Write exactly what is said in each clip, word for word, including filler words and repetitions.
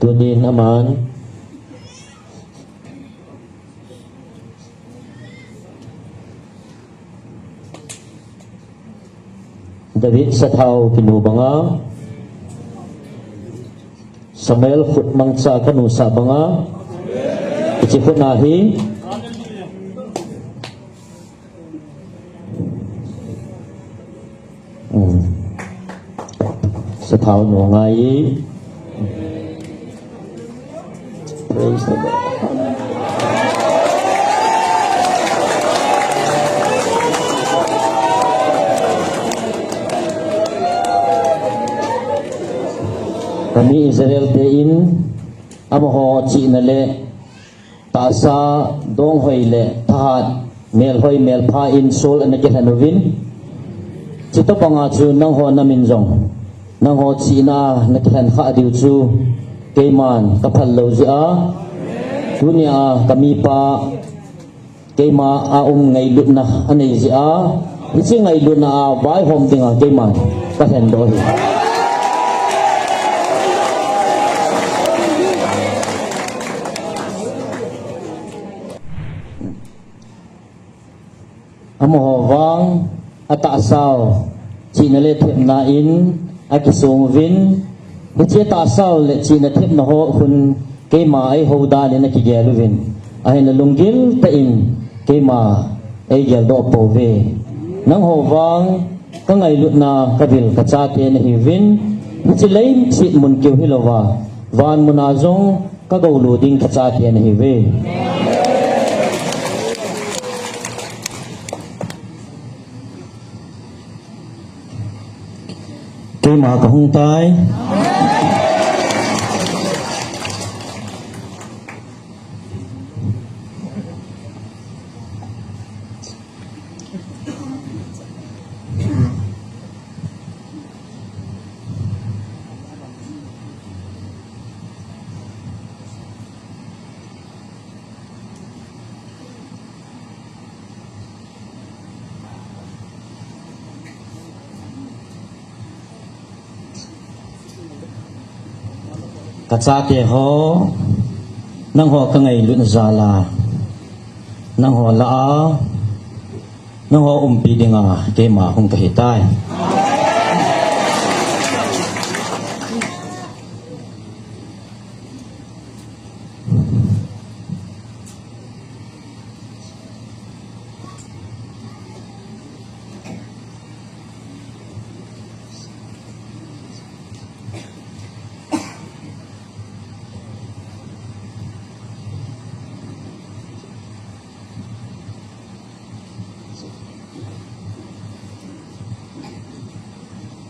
Tunin aman David sathau kinu banga, Samuel khut mangcha kanu sa banga, hiche khut na hi. Hmm. Sathau nu ngai. Praise the Lord. Kami Israel te in amaho chihna le tahsa donghoi le thahat melhoi melpha in sol ana kilhen uvin. Chutobanga chu nangho namin jong nangho chihna na kilhen kha diu chu keiman kaphal lou jeh a, tunia kamipa keima a um ngailutna anei jeh a, hiche ngailutna a vaihom dinga keiman kalhen doh ahi. Amaho vang atahsau chihna le thepna in akisong uvin, hiche tahsau le chihna thepna ho khun keima eiho dan in akigel uvin, ahinla lunggil tah in keima eigel doh pouve. Nangho vang kangailutna kavil kachate nahiuvin, hiche leiset mun keu hilouva, van muna jong kagoulut ding kachate nahiuve. Keima kahung tai. Kachate ho, nangho kangailut jal a, nangho lah a, nangho umpi dinga keima hung kahitai.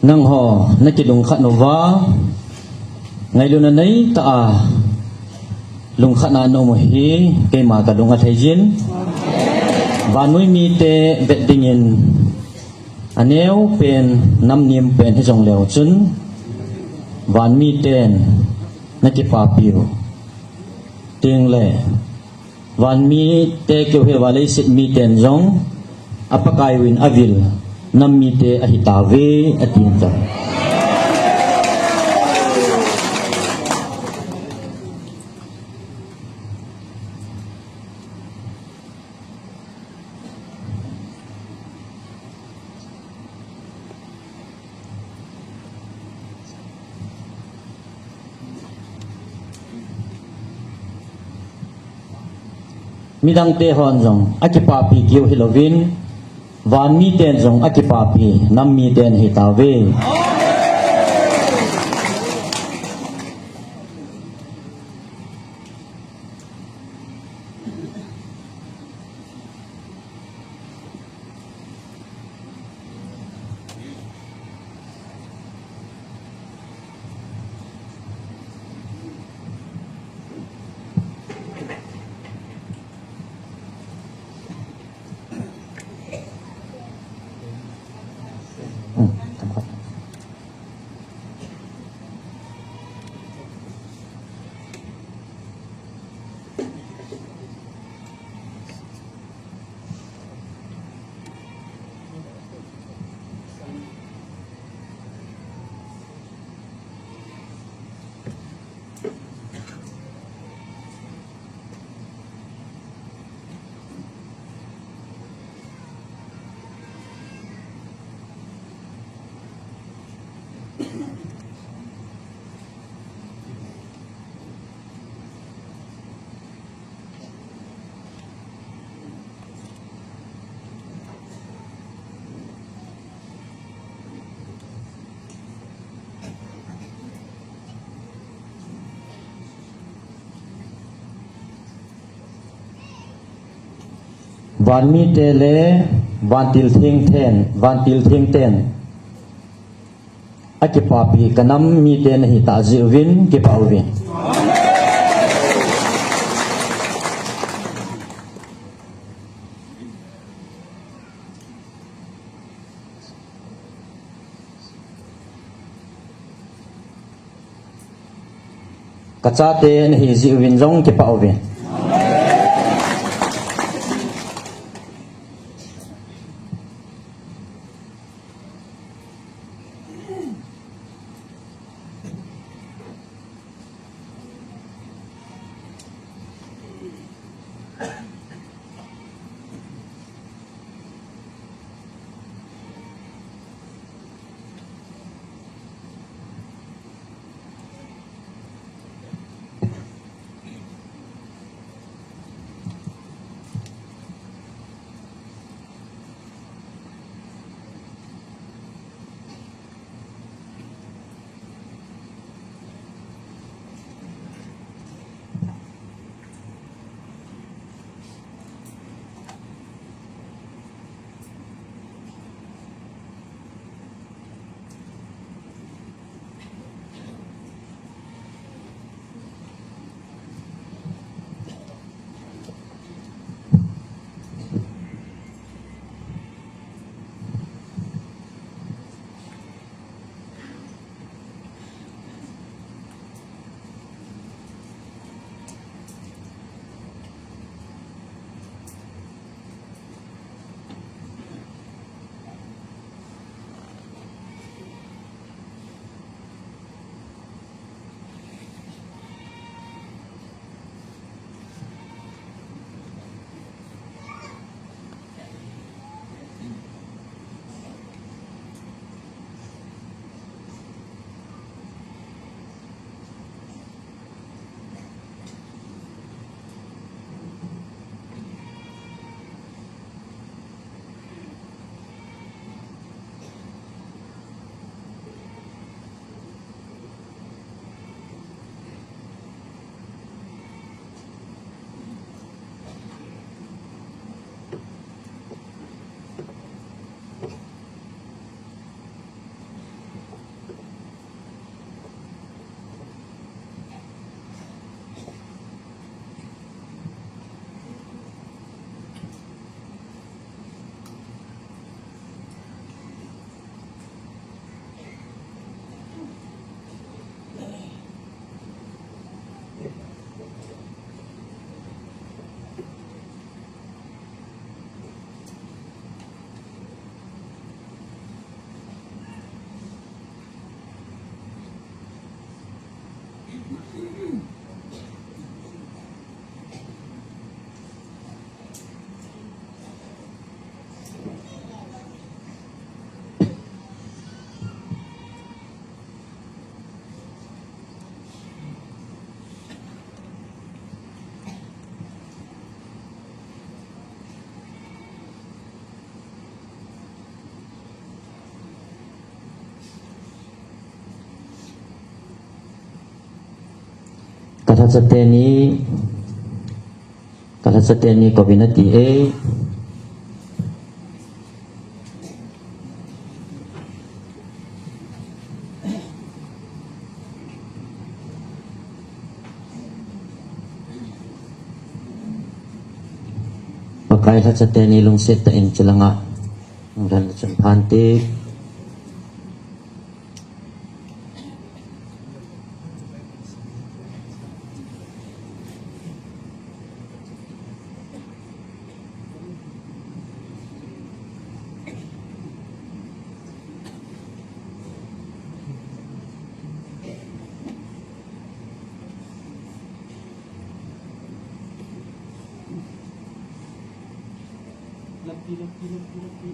Nangho nakilungkhat uva, ngailutna neitah a lungkhat na naum u hi keima kalung athei jin. Vannoi mite vet dingin aneo pen, nam nem pen hijongleu chun, van miten nakipapiu tengle, van mite keu hilouva leiset miten jong a Pakai uvin avil nam mite ahitauve, atin. Midangte hon jong akipapi keu hilouvin, van miten jong akipapi nam miten ahitauve. Vanmite le vantil theng ten, vantil theng ten akipapi kanam mite nahi tah jeh uvin kipah uvin. Kachate nahi jeh uvin jong kipah uvin. Kalhacha teni, kalhacha teni kou vin ati e. Pakai lhacha teni lungset tah in chulanga hung lhan chun phante. Lampi, lampi, lampi, lampi.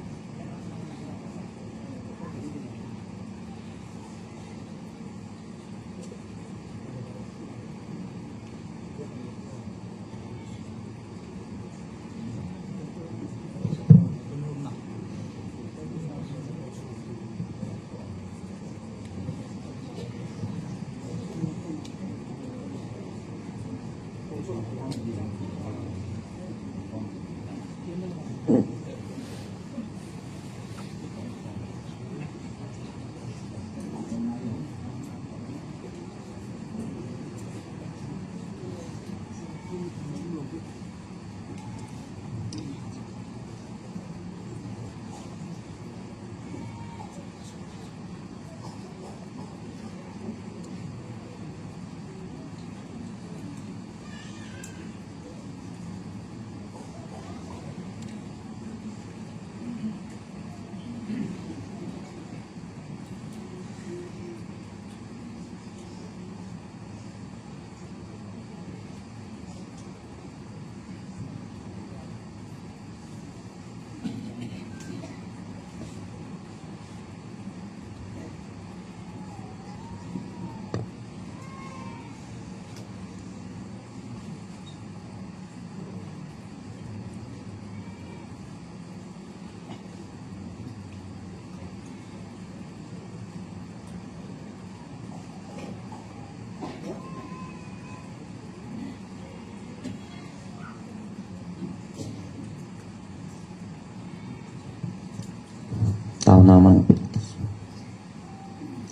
Taona man pe.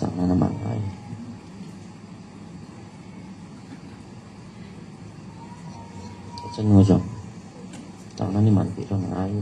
Taona na man ai. Acha nu jong. Taona ni man pe jong ai.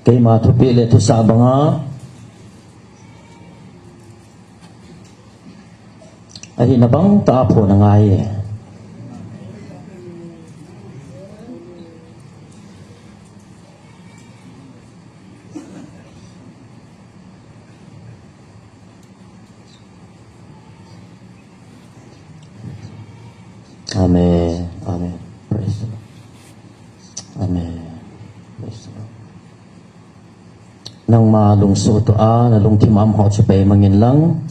Keima thupeh le thusah banga ahina bang tah a phon angai e. Amen. Amen. Praise the Lord. Amen. Praise the Lord. Nangma lungsuh toh a, na lungthim a um ho chu pei mangin lang.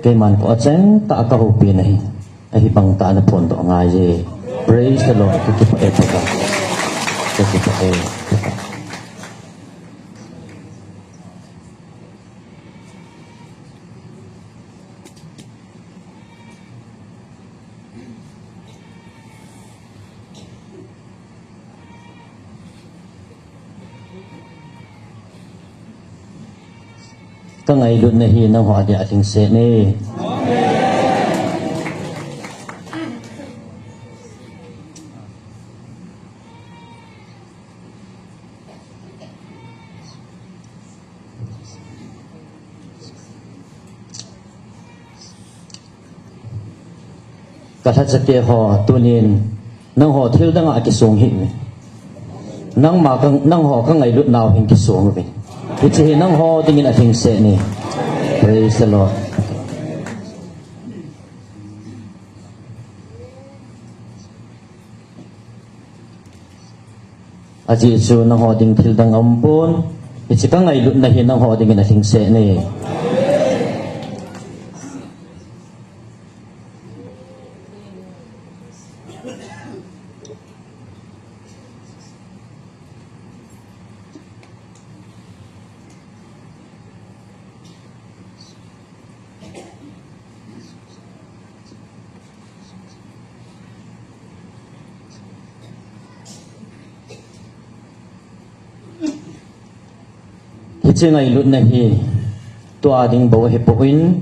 Keiman ko acheng tah a ka houpi nahi. Ahi bang tah a na phondoh ngai e. Praise the Lord. Ka kipah e Pakai. Ka kipah e Pakai. Ka ngailutna hi nangho a dia lhingset e. Ka lhachate ho, tunin nangho thil dang a kisong hih uvin. Nangma ka, nangho ka ngailut nau hin kisong uvin. Hiche hi nangho dingin alhingset e. Praise the Lord. Ajeh chu nangho ding thil dang aumpon, hiche ka ngailutna hi nangho dingin alhingset e. Hiche ngailutna hi tua ding bou ahipoi,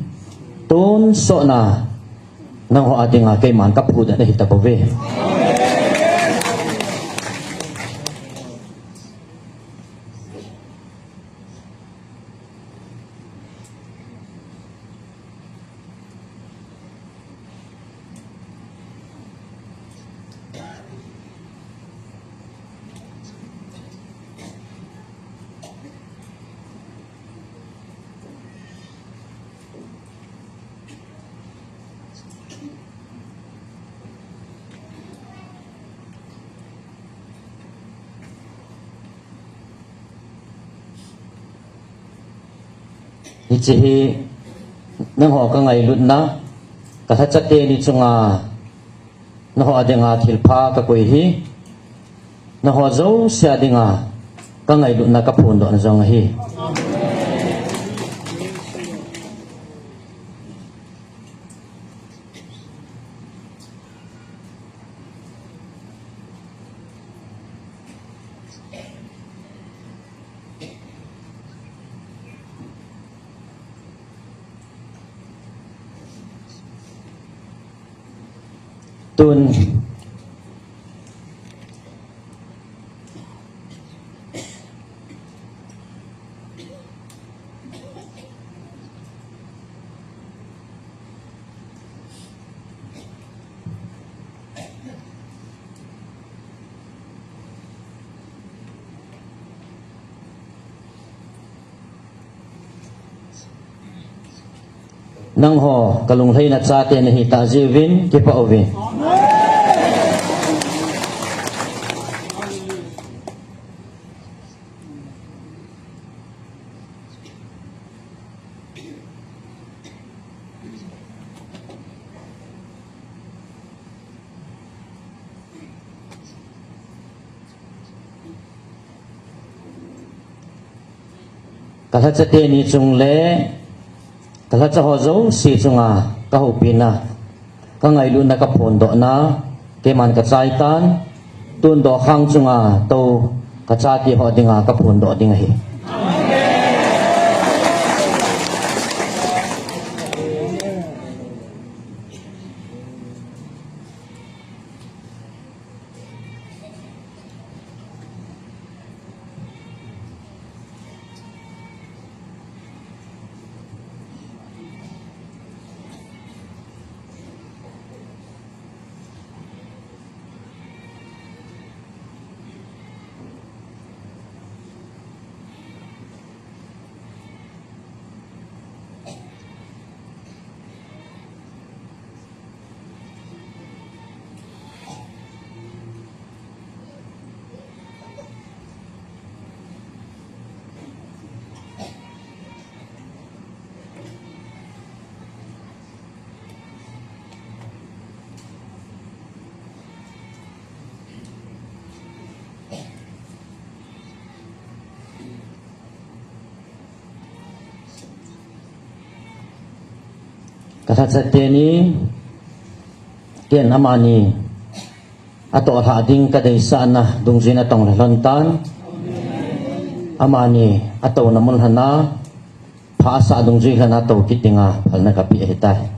tonsot na nangho a dinga keiman ka phutdoh na ahi tabouve. Hiche hi nangho ka ngailutna, ka lhacha teni chunga nangho a dinga thilpha ka koi hi, nangho jouse a dinga ka ngailutna ka phondohna jong ahi. Tun Nangho, ka lunglhaina chate nahi tah jeh uvin, kipah uvin. Ka lhacha teni chung le ka lhacha ho jouse chunga ka houpina, ka ngailutna, ka phondohna, keiman ka chaitan, tun dokhang chunga tou ka chate ho dinga ka phondoh ding ahi. Ka lhacha teni, ken amani atoh lhah ding ka deisahna dungjuiyin atong lhon tan. Amani atouna mun lhona, pha asah dungjui lhona tou kit dinga phalna ka pe ahitai.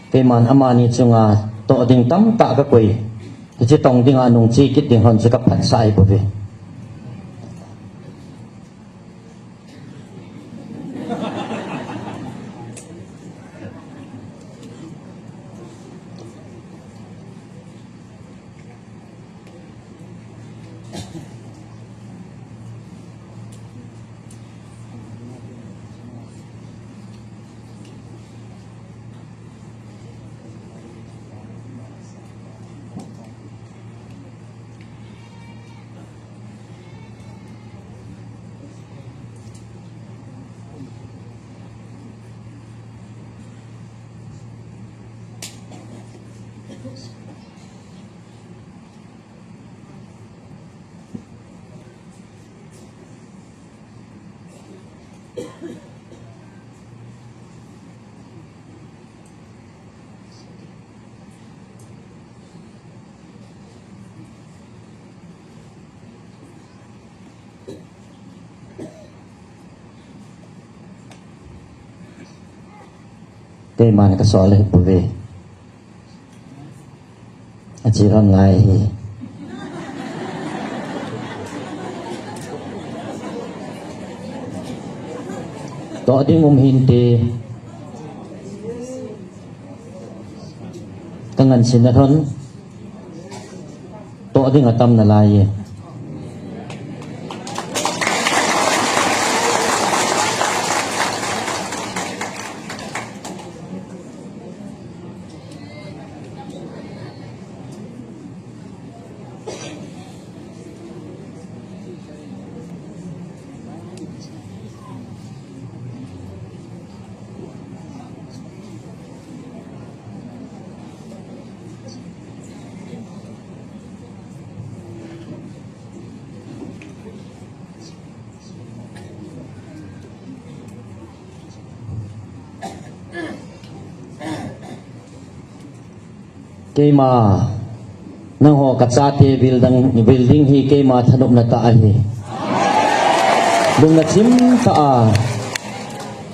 Keiman amani chunga toh ding tamtah ka koi. Hiche tong dinga nung che kit ding lhon chu ka phatsah ahi bouve. Keiman ka sol le bouve. Achi lhon ngai hi. Toh ding um hinte. Ka ngansin na thon. Toh ding atam nalai e. Keima, nangho kachate building, building hi keima thanopna tah ahi. Lungna chim tah a,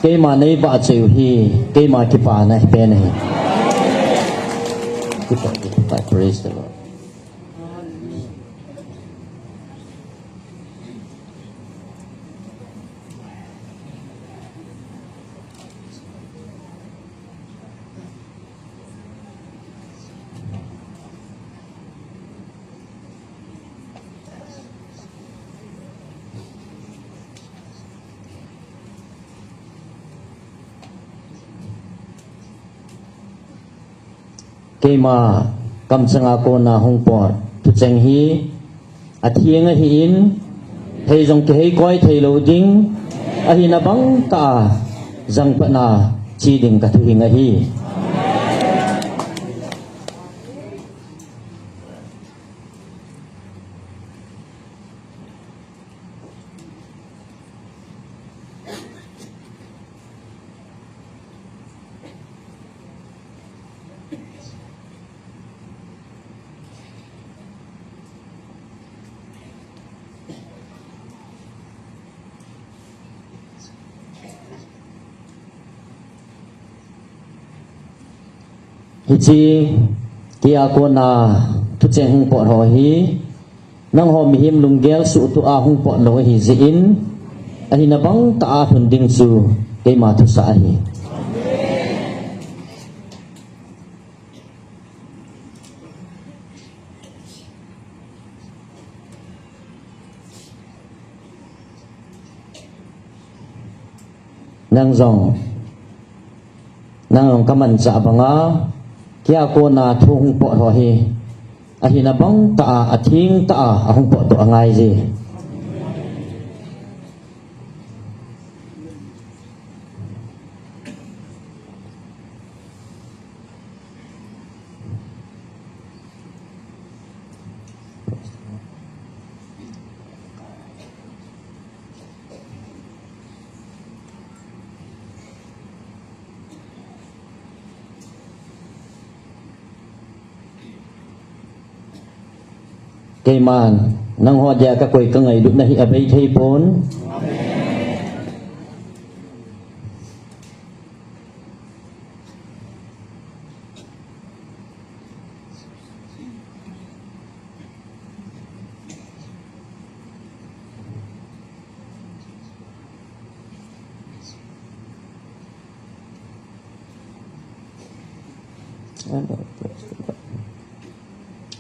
keima nei vahchoi u hi, keima kipana pen ahi. Praise the Lord. Keima kamchanga kona hung pot thucheng hi atheng ahin, hei jong kihei koi thei lou ding, ahina bang tah a jangpatna che ding ka thuhing ahi. Hiche keima kona thucheng hung pot ho hi, nangho mihem lunggel suhtuh a hung pot lou ahi jeh in, ahina bang tah a lhun ding chu keima thusah ahi. Nang jong, nang jong kamanchah banga, keima kona thu hung pot ho hi, ahina bang tah a, atheng tah a, ahung potdoh angai je. Keiman, nangho dia kakoi kangailutna hi abei thei pon.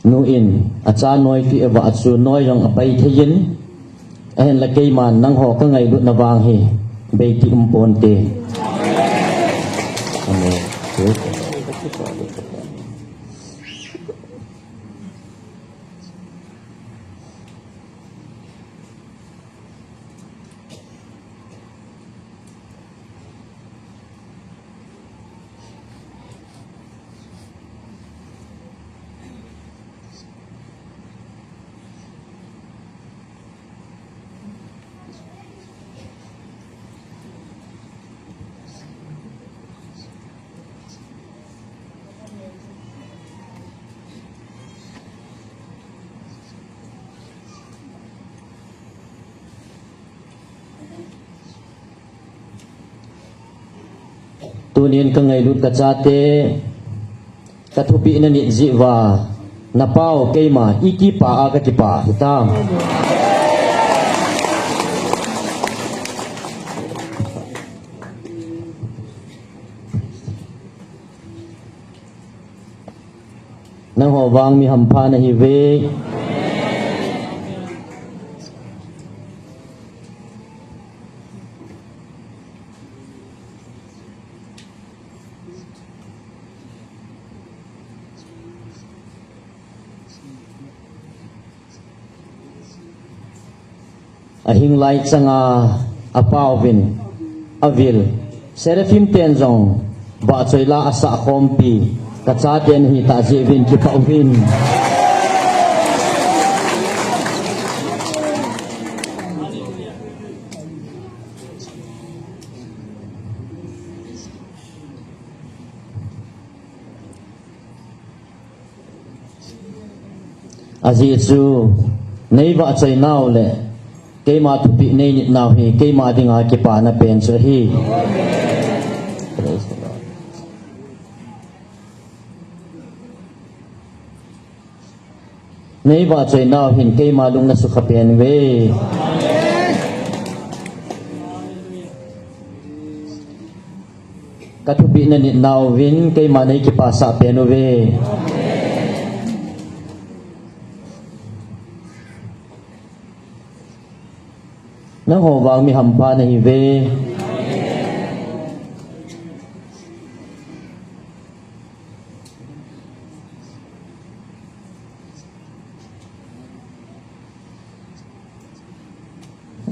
Nu in, acha noi pi ava chu noi jong apai thei in, ahinla keiman nangho kangailutna vang hi, bei ti um ponte. Amen. Tunin kangailut kachate, kathupeh na nit jeh uva, napao keima, iti pa a kakipah hitam. Nangho vang mi hampha nahiuve. Ahing lai changa apauvin, avil, Seraphim ten jong vahchoi la asah khompi, kachate nahi tah jeh uvin kipah uvin. Ajeh chu, nei vahchoi nau le keima thupeh nei nit nau hi keima dinga kipana pen chu ahi. Praise the Lord. Nei vahchoi nau hin keima lung nasukha pen uve. Ka thupeh nanit nauvin keima nei kipasah pen uve. Nangho vang mi hampha nahiuve.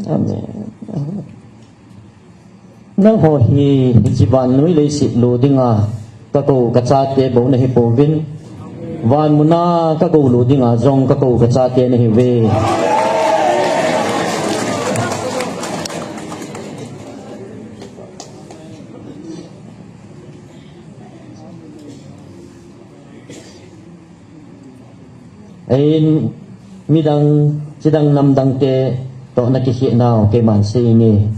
Amen. Nangho hi, hiche vannoi leiset lo dinga kakou kachate bou nahipouvin, van muna kakou lo dinga jong kakou kachate nahiuve. Ahin, midang, chidang namdang te toh nakikhel nau keiman seinge.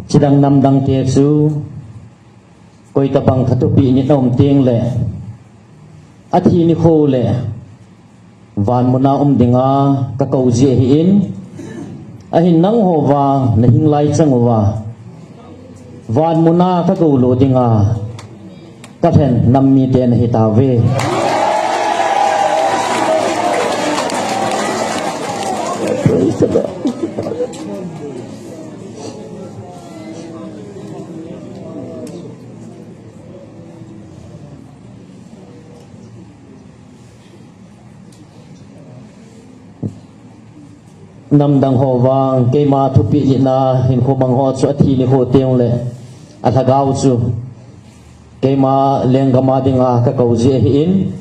Chidang namdang te chu, koitabang khat thupeh nit aum teng le, athi nikho le, van muna um dinga kakou ji ahin, ahin nangho vang nahing lai chang uva, van muna kakou lo dinga, kalhen nam mite nahitauve. Praise the Lord. Namdang ho vang, keima thupeh nitna hinkho mang ho chu athi nikho teng le, alhagao chu keima lenggam a dinga kakou ji ahin.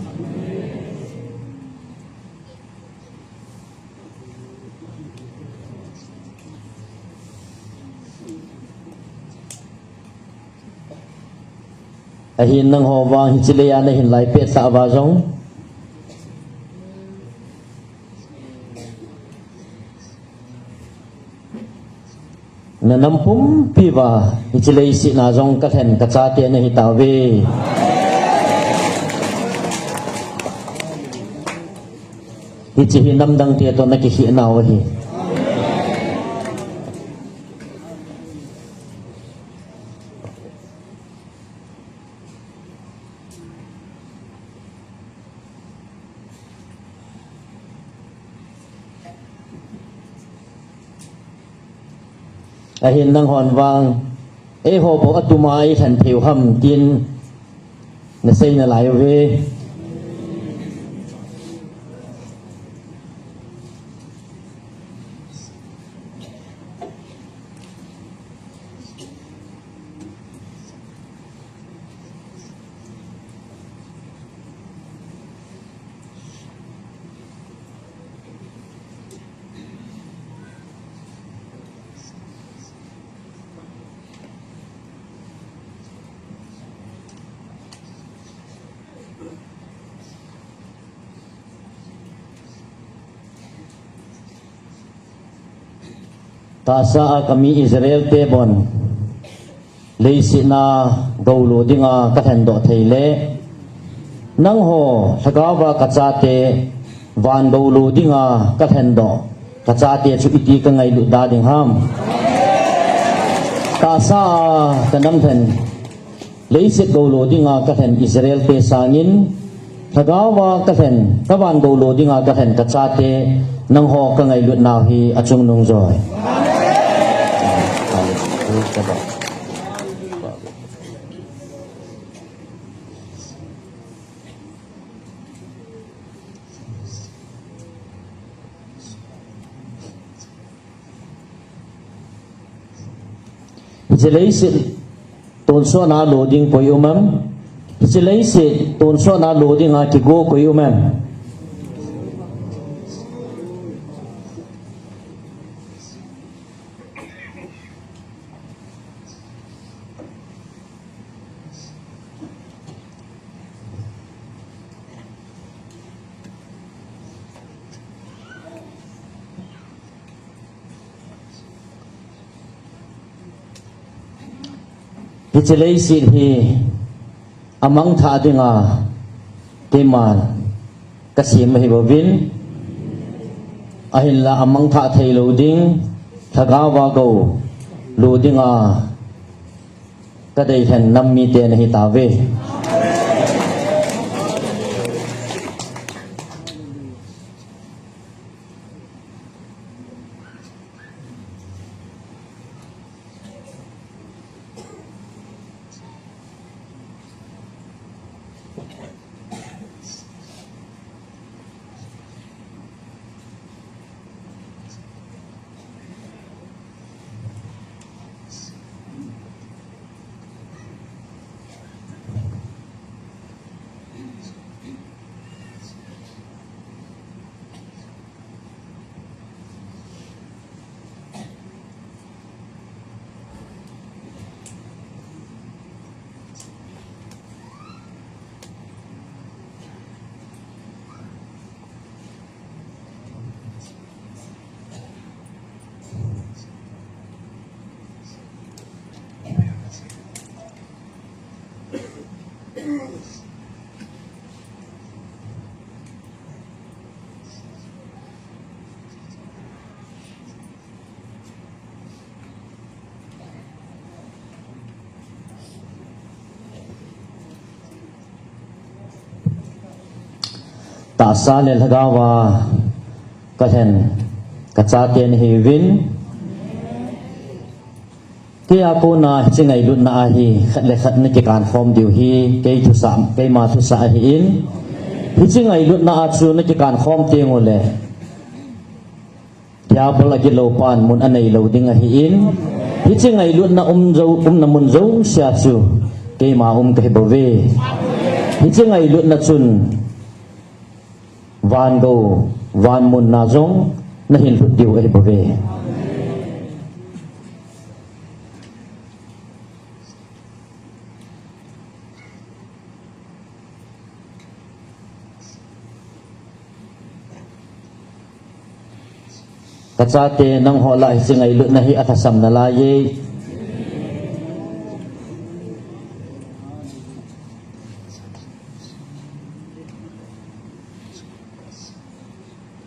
Ahin nangho vang hiche lei a nahin lai pet sah uva jong, na nam pumpi uva hiche leiset a jong kalhen kachate nahitauve. Hiche hi namdang te toh nakikhel nau ahi. Ahin nanghon vang, eiho bou atuma eilhen thei u ham tin nasei nalai uve. Tahsa a kami Israel te bon leiset a gou lo dinga kalhen doh thei le, nangho lhagao va kachate van gou lo dinga kalhen doh, kachate chu iti kangailut da ding ham? Tahsa a kanam lhen leiset gou lo dinga kalhen Israel te sangin, lhagao va kalhen, kavan gou lo dinga kalhen kachate, nangho kangailutnau hi achungnung joi. Hiche leiset tonsot na lo ding koi um em? Hiche leiset tonsot na lo dinga kigo koi um em? Hiche leiset hi amangthah dinga keiman kasem ahi bouvin, ahinla amangthah thei lo ding, lhagao va gou lo dinga kadei lhen nam mite nahi tauve. Tahsa le lhagao va kalhen kachate nahiuvin, keia kona hiche ngailutna a hi khat le khat nakikan khom diu hi kei thusah, keima thusah ahin, hiche ngailutna a chu nakikan khom teng uleh Diabol agilou pan mun anei lou ding ahin, hiche ngailutna um jou, umna mun jousea chu keima um kahi bouve. Hiche ngailutna chun van gou, van mun na jong nahin lhut diu ahi bouve. Kachate nangho lah hiche ngailutna hi alhasam nalai e.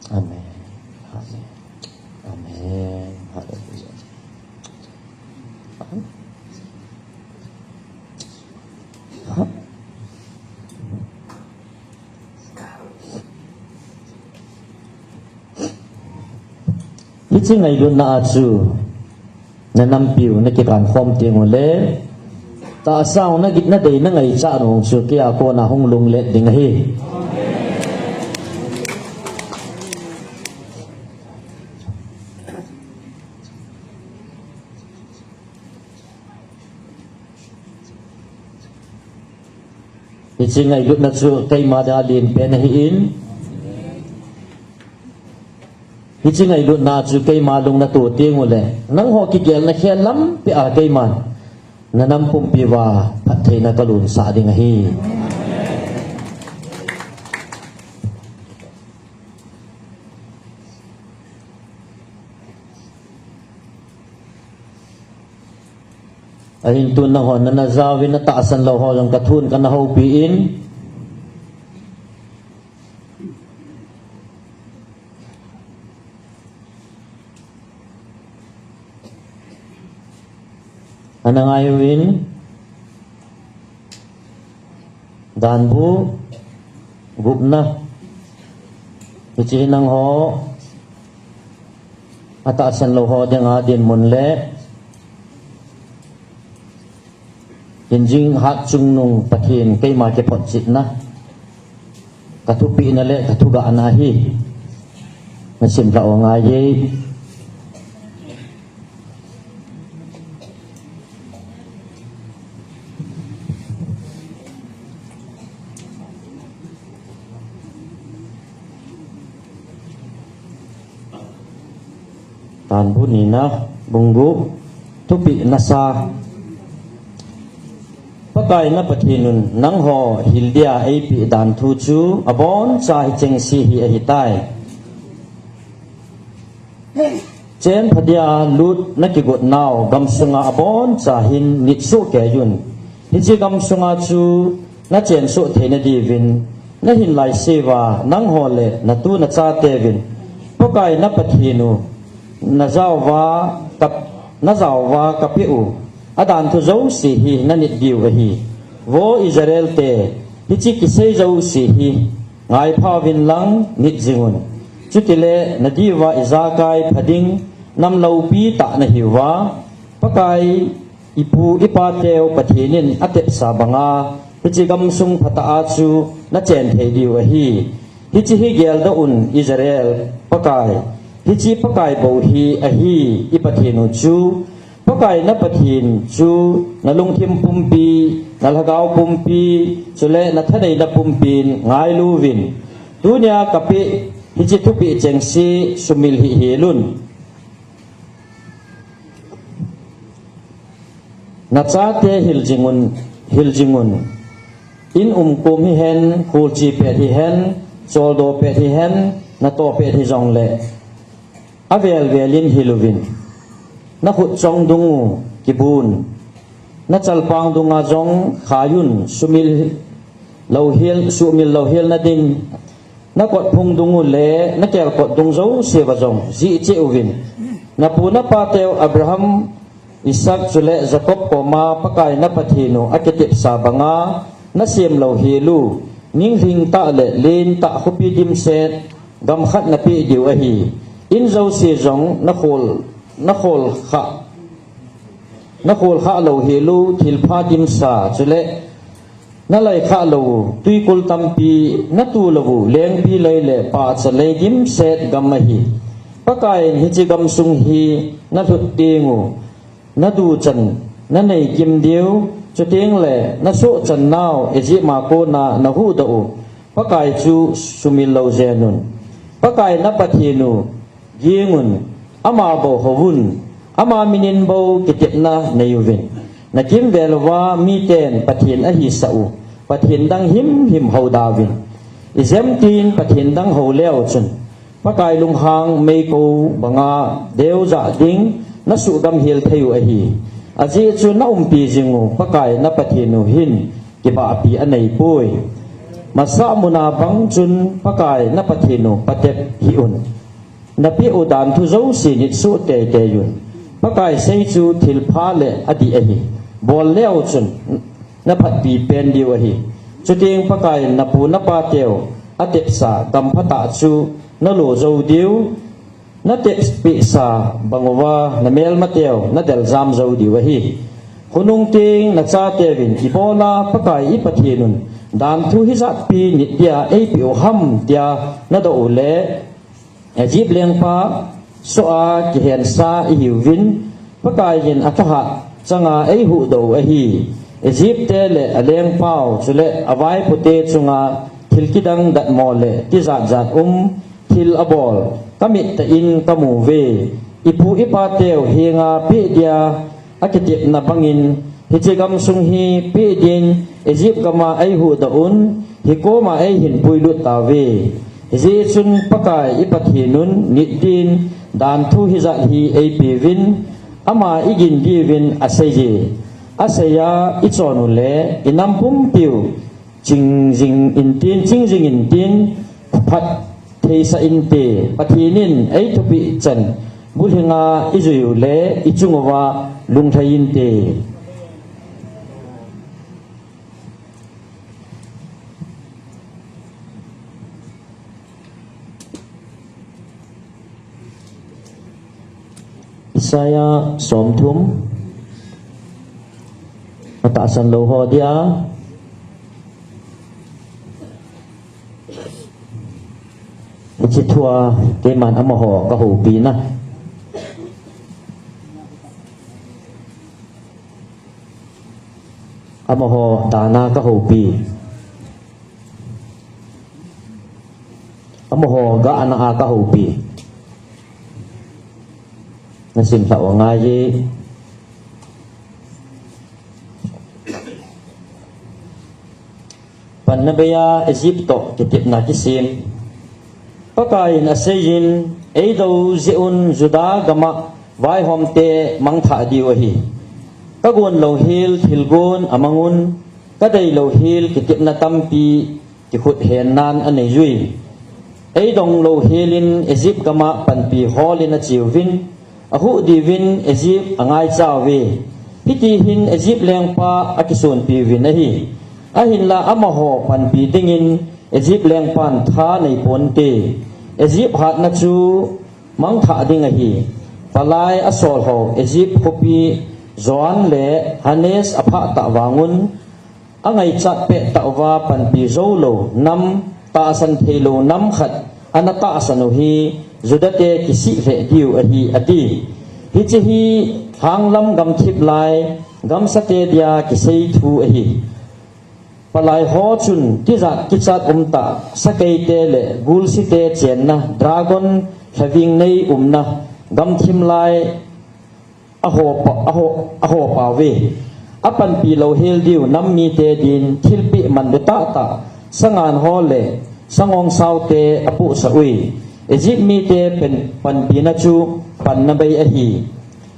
Amen. Amen. Amen. Hallelujah. Hiche ngailutna a chu nanampiu nakikan khom teng uleh, tahsau nagit nadei nangaichat nung chu keia kona hung lunglet ding ahi. Hiche ngailutna chu keima dinga lenpen ahin, hiche ngailutna chu keima lung nato teng uleh, nangho kigelna khel lampi a keiman nanam pumpi uva phattheina kalunsah ding ahi. Ahin tun nangho nana jaovin, natahsan lou ho jong kathun kana houpi in. Ana ngai uvin, danbu gupna. Hiche nangho atahsan lou ho dinga dinmun le hingjing hatchungnung Pathen keima kiphotchetna, kathupehna le kathugahna hi nasim lha u angaiye. Danbu nina, bung gup, thupeh nasa. Pakai na Pathen un nangho hildia eipeh danthu chu aboncha hichengse hi ahitai. Chenpha dia lut nakigot nau gamsunga aboncha hin nit soh keiyun. Hiche gamsunga chu nachen soh theina diuvin nahin laiseuva nangho le natu nachateuvin Pakai na Pathen u najaova kap-, najaova kapeh u adanthu jouse hi nanit diu ahi. Vo Israel te, hiche kisei jouse hi ngaipha uvin lang nit jingun. Chutile nadiuva ijakai pha ding nam loupi tah nahiuva, Pakai ipu ipateu Pathen in atepsa banga hiche gamsung phatah a chu nachen thei diu ahi. Hiche hi geldoh un Israel Pakai, hiche Pakai bou hi ahi, i Pathen u chu. Pakai na Pathen chu nalungthim pumpi, nalhagao pumpi, chule nathaneina pumpin ngailu uvin. Tunia kapeh hiche thupeh chengse sumil hih helun. Nachate hil jingun, hil jingun. In umkom hihen, khulchi pet hihen, choldo pet hihen, nato pet hijongle avel velin hil uvin. Nakhut chong dungu kibun, nachalpang dunga jong khaiyun, sumil louhel, sumil louhel nading. Nakotphung dungu le nakelkot dung jouseuva jong jih cheh uvin. Napu napateu Abraham, Isaac chule Jacob koma Pakai na Pathen u akitepsa banga nasem louhel u, ninglhing tah le lentah khopi dimset gam khat napeh diu ahi. In jouse jong nakhol, nakholkhah, nakholkhah louhel u thilpha dimsa chule nalaikhah lou u twikul tampi, natu lou u lengpilei le pahchalei dimset gam ahi. Pakaiyin hiche gamsung hi nalhut tengu naduchan nanei kim diu, chutengle nasohchan nau Egypt a kona nahuhdoh u Pakai chu sumil lou jengun. Pakai na Pathen u gingun, ama bou houvun, ama minin bou kitepna neiuvin. Nakimvel uva miten Pathen ahisah u Pathen dang himhim houda uvin. Ijemtin Pathen dang houleu chun Pakai lunghang meikong banga deujah ding nasuhgam hel thei u ahi. Ajeh chu naumpi jing u Pakai na Pathen u hin kibahpi aneipoi. Masah muna bang chun Pakai na Pathen u patep hih un. Napeh u danthu jouse nit soh teitei un. Pakai sei chu thilpha le adih ahi. Bol leu chun naphatpi pen diu ahi. Chuteng Pakaiyin napu napateu atepsa gam phatah chu nalo jou diu. Natepsa bang uva namelmateu nadel jam jou diu ahi. Khonung teng nachateuvin ibola Pakai i Pathen un danthu hijat pi nit dia eipeh u ham tia nadoh u le Egypt lengpa soh a kihensa ihiuvin, Pakaiyin athahat changa eihuhdoh u ahi. Egypt te le alengpau chule avaipote chunga thil kidang datmo le tijat jat um thil abol kamit tah in kamu uve. Ipu ipateu henga peh dia akitepna bangin, hiche gamsung hi peh din Egypt gama eihuhdoh un, hikoma eihin puilut tauve. Hijeh chun Pakai i Pathen un nit din danthu hijat hi eipeuvin, ama igin diuvin aseiye. Aseiya ichon u le inam pumpiu ching jing intin, ching jing intin, phat theisa inte. Pathen in eithupeh chan bulhinga ijui u le ichung uva lunglhai inte. Isaiah somthum, atahsan lou ho dia. Hiche thua keiman amaho kahoupi na. Amaho dana kahoupi. Amaho gahna a kahoupi. Nasim lhah u angai e. Panna beiya Egypt toh kitepna kisem. Pakaiyin aseiyin, eidou jeh un Judah gama vaihomte mangthah diu ahi. Kagon louhel thilgon amangun, kadei louhel kitepna tampi kikhut hennan aneiyui. Eidong louhelin Egypt gama panpi holin acheuvin, ahuh diuvin Egypt angaichat uve. Hiti hin Egypt lengpa akisonpiuvin ahi. Ahinla amaho panpi dingin Egypt lengpan tha neiponte. Egypt hatna chu mangthah ding ahi. Palai asolho Egypt khopi Zoan le Hanes aphah tah vangun, angaichat peh tah uva panpi joulou nam, tahsan theilou nam khat ana tahsan u hi Judate kisih lheh diu ahi, ati. Hiche hi lhanglam gamthip lai gamsate dia kisei thu ahi. Palaiho chun tijat kichat umtah sakeite le gulsite chenna dragon lhaving nei umna gamthim lai ahopa, aho, ahopauve. Apanpi louhel diu nam mite din thilpeh manlu tahtah, sangan ho le sangong saote apohsah ui. Egypt mite pen, panpina chu panna bei ahi.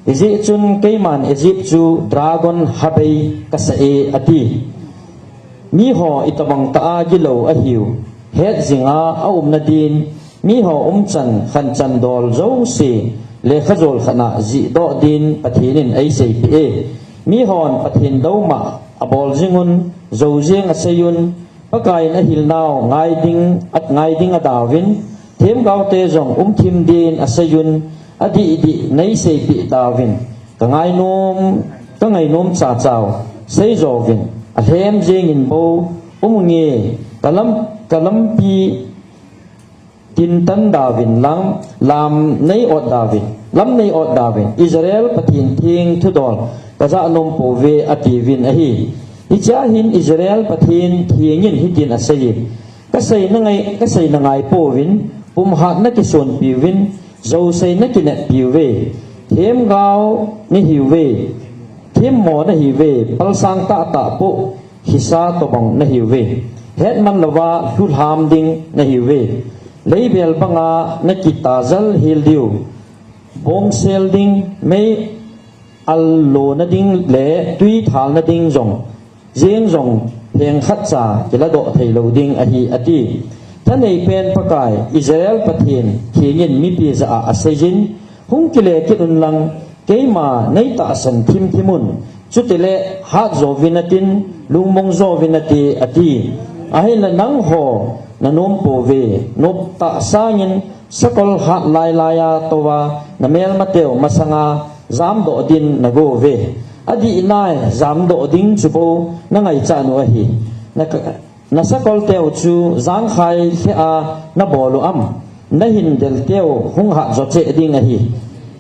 Hijeh chun keiman Egypt chu dragon habei kasah e, ati. Miho itobang tah a gilou ahiu hetjinga aumna din, miho umchan khanchan dol jouse lekha jol khatna jihdoh din Pathen in eiseipeh e. Mihon Pathen douma abol jingun, jou jeng aseiyun, Pakaiyin ahilnau ngai ding, at ngai ding adauvin, themgaote jong umthim din aseiyun, adih dih neiseipeh tauvin, kangainom, kangainom chachau seijouvin, alhem jengin bou umunge, kalam, kalampi tintan dauvin lang, lam neiot dauvin, lam neiot dauvin, Israel Pathen theng thudol kajah nompouve, atiuvin ahi. Hichea hin Israel Pathen thengin hitin aseiye, kaseina ngai, kaseina ngaipouvin, pumhatna kisonpiuvin, jousei nakineppiuve, themgao nahiuve, themmo nahiuve, palsang tahtah poh hisa tobang nahiuve, hetman louva lhulham ding nahiuve, leibel banga nakitajal hel diu, bongsel ding, mei allona ding le twi thalna ding jong, jeng jong pheng khatcha kiladoh theilou ding ahi, ati. Thaneipen Pakai Israel Pathen thengin mipi jah a aseiyin, hung kile kit unlang, keima neitahsan thimthim un, chutile hatjo vin natin, lungmong jo vin nate, ati. Ahinla nangho nanompouve, noptah sangin sakol hat lailai a touva namelmateu masanga jamdoh din nagouve. Adih nai jamdoh ding chu bou nangaichat u ahi. Na, nasakolteu chu jangkhai lheh a nabol u am? Nahin delteu hung hatjo cheh ding ahi.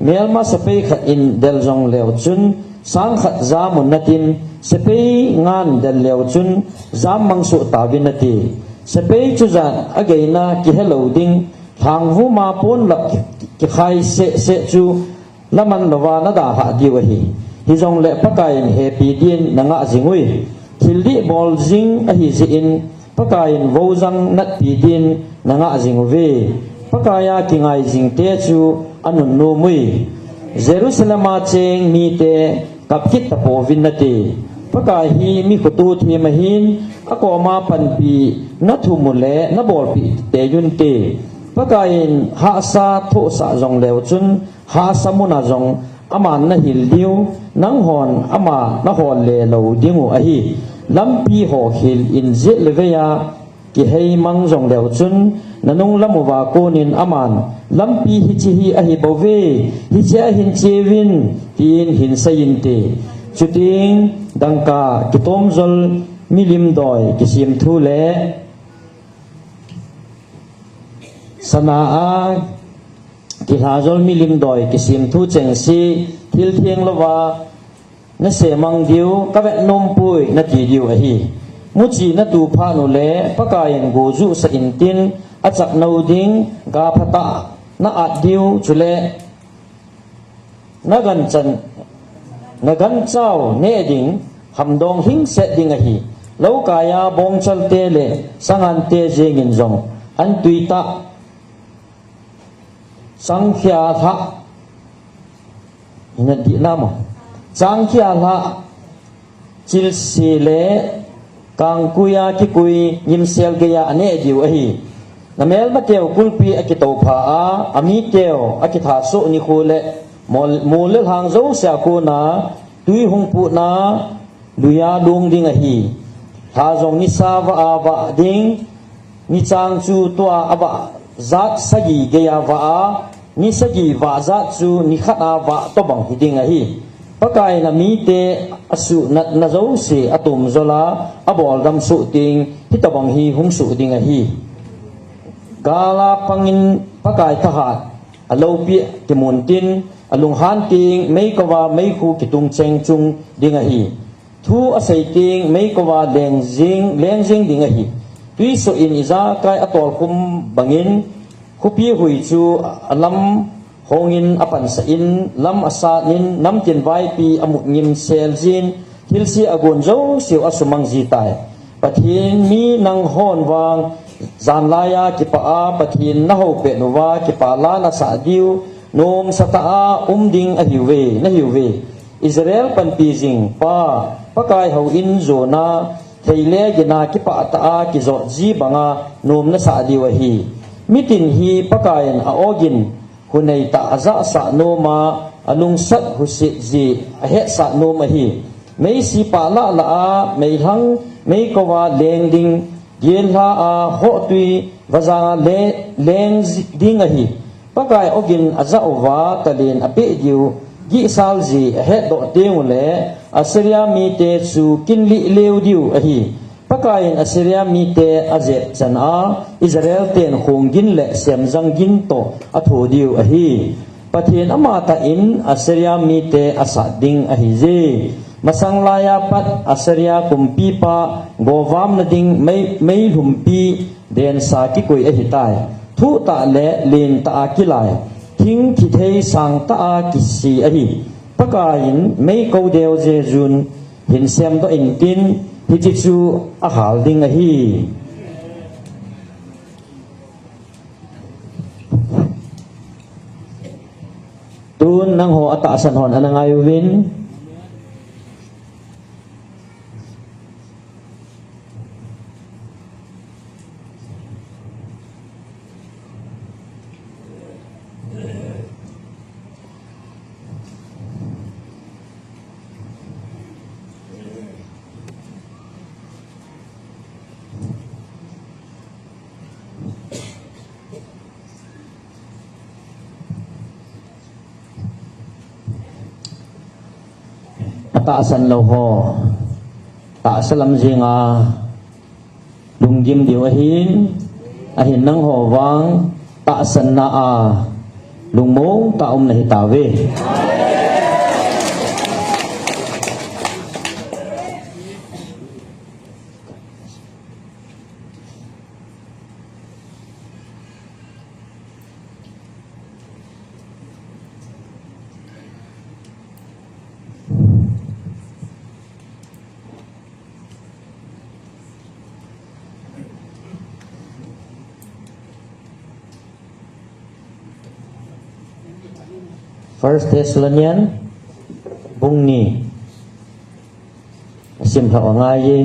Melma sepai khat in del jongleu chun, sangkhat jamun natin, sepai ngan del leu chun, jammang soh tauvin nate. Sepai chujat ageina kihelou ding, lhangvuma ponlap kikhai sehseh chu laman louva nadalhah diu ahi. Hijongle Pakaiyin hepi din nangah jing ui. Thildih bol jing ahijeh in, Pakaiyin voujang natpi din nangah jing uve. Pakaiya kingai jingte chu anunnom ui. Jerusalem a cheng mite kap kit tapouvin nate. Pakai hi mi khoto them ahin, akoma panpina thum u le nabolpeh teiyun te. Pakai in hahsa thohsah jongleu chun, hahsa muna jong aman nahil diu, nanghon ama nahol le lou dingu ahi. Lampi ho khel in jet le vei a, kiheimang jongleu chun, nanung lam uva konin aman, lampi hiche hi ahi bouve, hiche ahin cheuvin, tin hin seiyin te. Chuteng, dangka kitomjol milim doi kisemthu le, sana a kilhajol milim doi kisemthu chengse, thil theng louva, nasemang diu, kavet nompoi, nati diu ahi. Muchi natu phat u le, Pakai in gojuh sah intin, achak nou ding, ga phatah, na-at diu, chule, naganchan, naganchau neh ding, hamdong hingset ding ahi. Loukai a bongchal te le, sangan te jengin jong, antui tah, changkhia lhah, ina dih lam a. Changkhia lhah, chilse le kangkui a kikui ngimsel geiya aneh diu ahi. Namelmateu kulpi akitoupha a, amiteu akithasoh nikho le mol, mol le lhang jousea kona tui hung putna luiya lung ding ahi. Lha jong nisa vah a vah ding, nichang chu tua avah jat sagi geiya vah a, ni sagi vah jat chu nikhat a vah tobang hiding ahi. Pakai in amite asuhnatna jouse atomjol a, aboldam soh teng, hitobang hi hung soh ding ahi. Gal a pangin Pakai thahat, aloupi kimun tin, alunghan teng, meikouva meikhu kitung cheng chung ding ahi. Thu asei teng, meikouva leng jing, leng jing ding ahi. Tuisoh in ijakai atolkhum bangin, khopi hui chu alam hongin apansah in, lam asat in, namtin vaipi amut ngimsel jin, thilse agon jouseu asumang jitai. Pathen mi nanghon vang, janlaiya kipah a, Pathen nahou pet uva, kipa la nasah diu, nomsatah a um ding ahiuve, nahiuve. Israel panpi jing pa, Pakai houin jona, thei le gina kipahtah a kijot ji banga, nom nasah diu ahi. Mitin hi Pakai in a-ogin, huneitah ajahsah nom a, alungsat husit ji ahetsah nom ahi. Meisi pah lah lah a, meilhang meikouva leng ding, gellha a hohtui vajanga le, leng ji, ding ahi. Pakai ogin ajah uva talen apeh diu, gihsal ji ahetdoh teng ule, Assyria mite chu kinlih leu diu ahi. Pakai in Assyria mite ajep chan a, Israel ten khonggin le semjang gin toh atho diu ahi. Pathen amatah in Assyria mite asat ding ahije. Masang laiya pat Assyria kumpipa govamna ding mei, meilhumpi densa kikoi ahitai. Thuhtah le lentah a kilai, thing thithei sangtah a kisi ahi. Pakai in meikou deu jejun hin semdoh intin, hiche chu ahal ding ahi. Tun nangho atahsan hon ana ngai uvin. Atahsan lou ho, tahsa lam jenga lunggim diu ahin, ahin nangho vang tahsanna a lungmong tah a um nahitauve. First Thessalonians bung ni, Sim lhah angai e.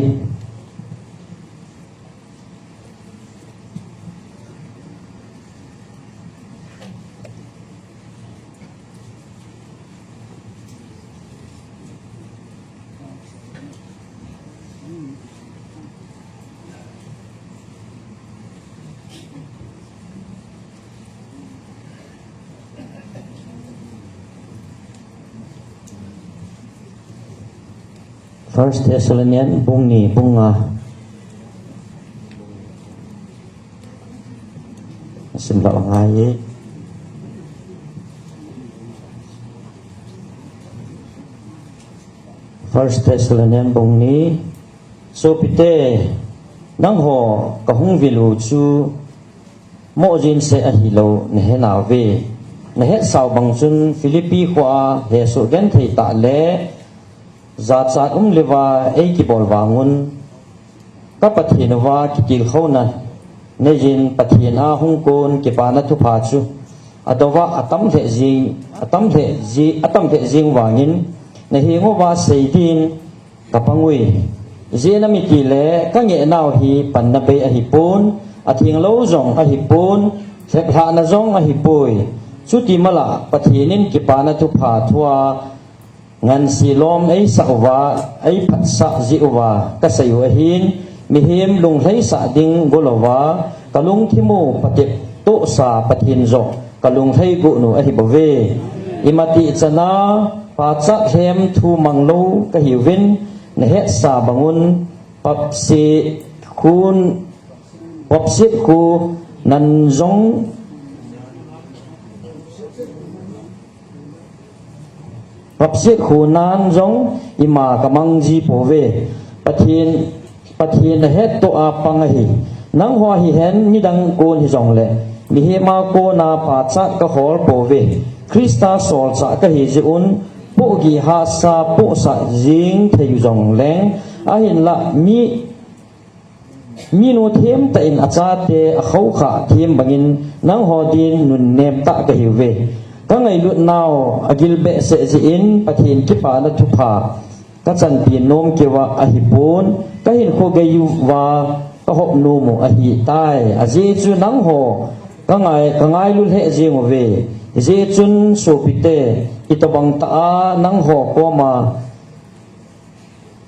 First Thessalonians bung ni bung nga. Sim lhah angai e. First Thessalonians bung ni. Sopite, nangho kahung vil u chu mohjin seh ahilou nahe nauve. Nahetsau bang chun Philippi khoa hesoh genthei tah le jachat um leuva eikibol vangun, ka Pathen uva kitilkhouna neijin Pathen a hung kon kipana thupha chu adouva atam lheh jing, atam lheh ji, atam lheh jing vangin nahenguva seidin kapang ui. Ijeh inem itile kangehnau hi panna bei ahipon, athenglou jong ahipon, lheplhahna jong ahipoi. Chuti mala Pathen in kipana thupha thua ngansi lom eisah uva, eiphatsah jeh uva kasei u ahin, mihem lunglhaisah ding golouva kalungthim u patep tohsa Pathen joh kalunglhai got u ahibouve. Imatih chana pachat lhem thu manglou kahiuvin, nahetsa bangun papse khun, papse khu nan jong Papse khu nan jong ima kamang ji pouve. Pathen, Pathen nahettoh a pang ahi. Nangho hihen midang kon hijongle mihem a kona pachat kahol pouve. Christa solchah kahi jeh un pohgih hahsa pohsah jing thei jongleng, ahinlah mi Minu themtah in achate akhoukhah them bangin nangho din nunnem tah kahiuve. Kangailut nau agil behseh jeh in Pathen kipana thupha kachanpi nom keuva ahipon, kahinkho geiuva kahop nom u ahitai. Ajeh chu nangho kangai, kangailu lheh jeng uve. Hijeh chun sopite, itobang tah a nangho koma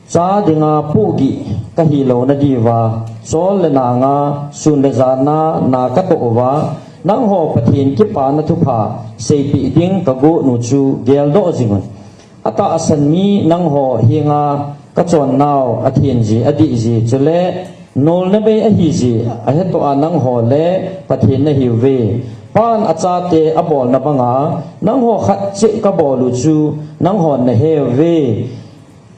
cha dinga pohgih kahi louna diuva, sol le nanga, sun le jana, na katoh uva, nangho Pathen kipana thupha seipeh ding kagot u chu geldoh jingun. Atahsan mi nangho henga kachon nau athenji, adihji, chule nolna bei ahiji, ahettoh a nangho le Pathen nahiuve. Pan achate abolna banga nangho khat cheh kabol u chu nanghon naheuve.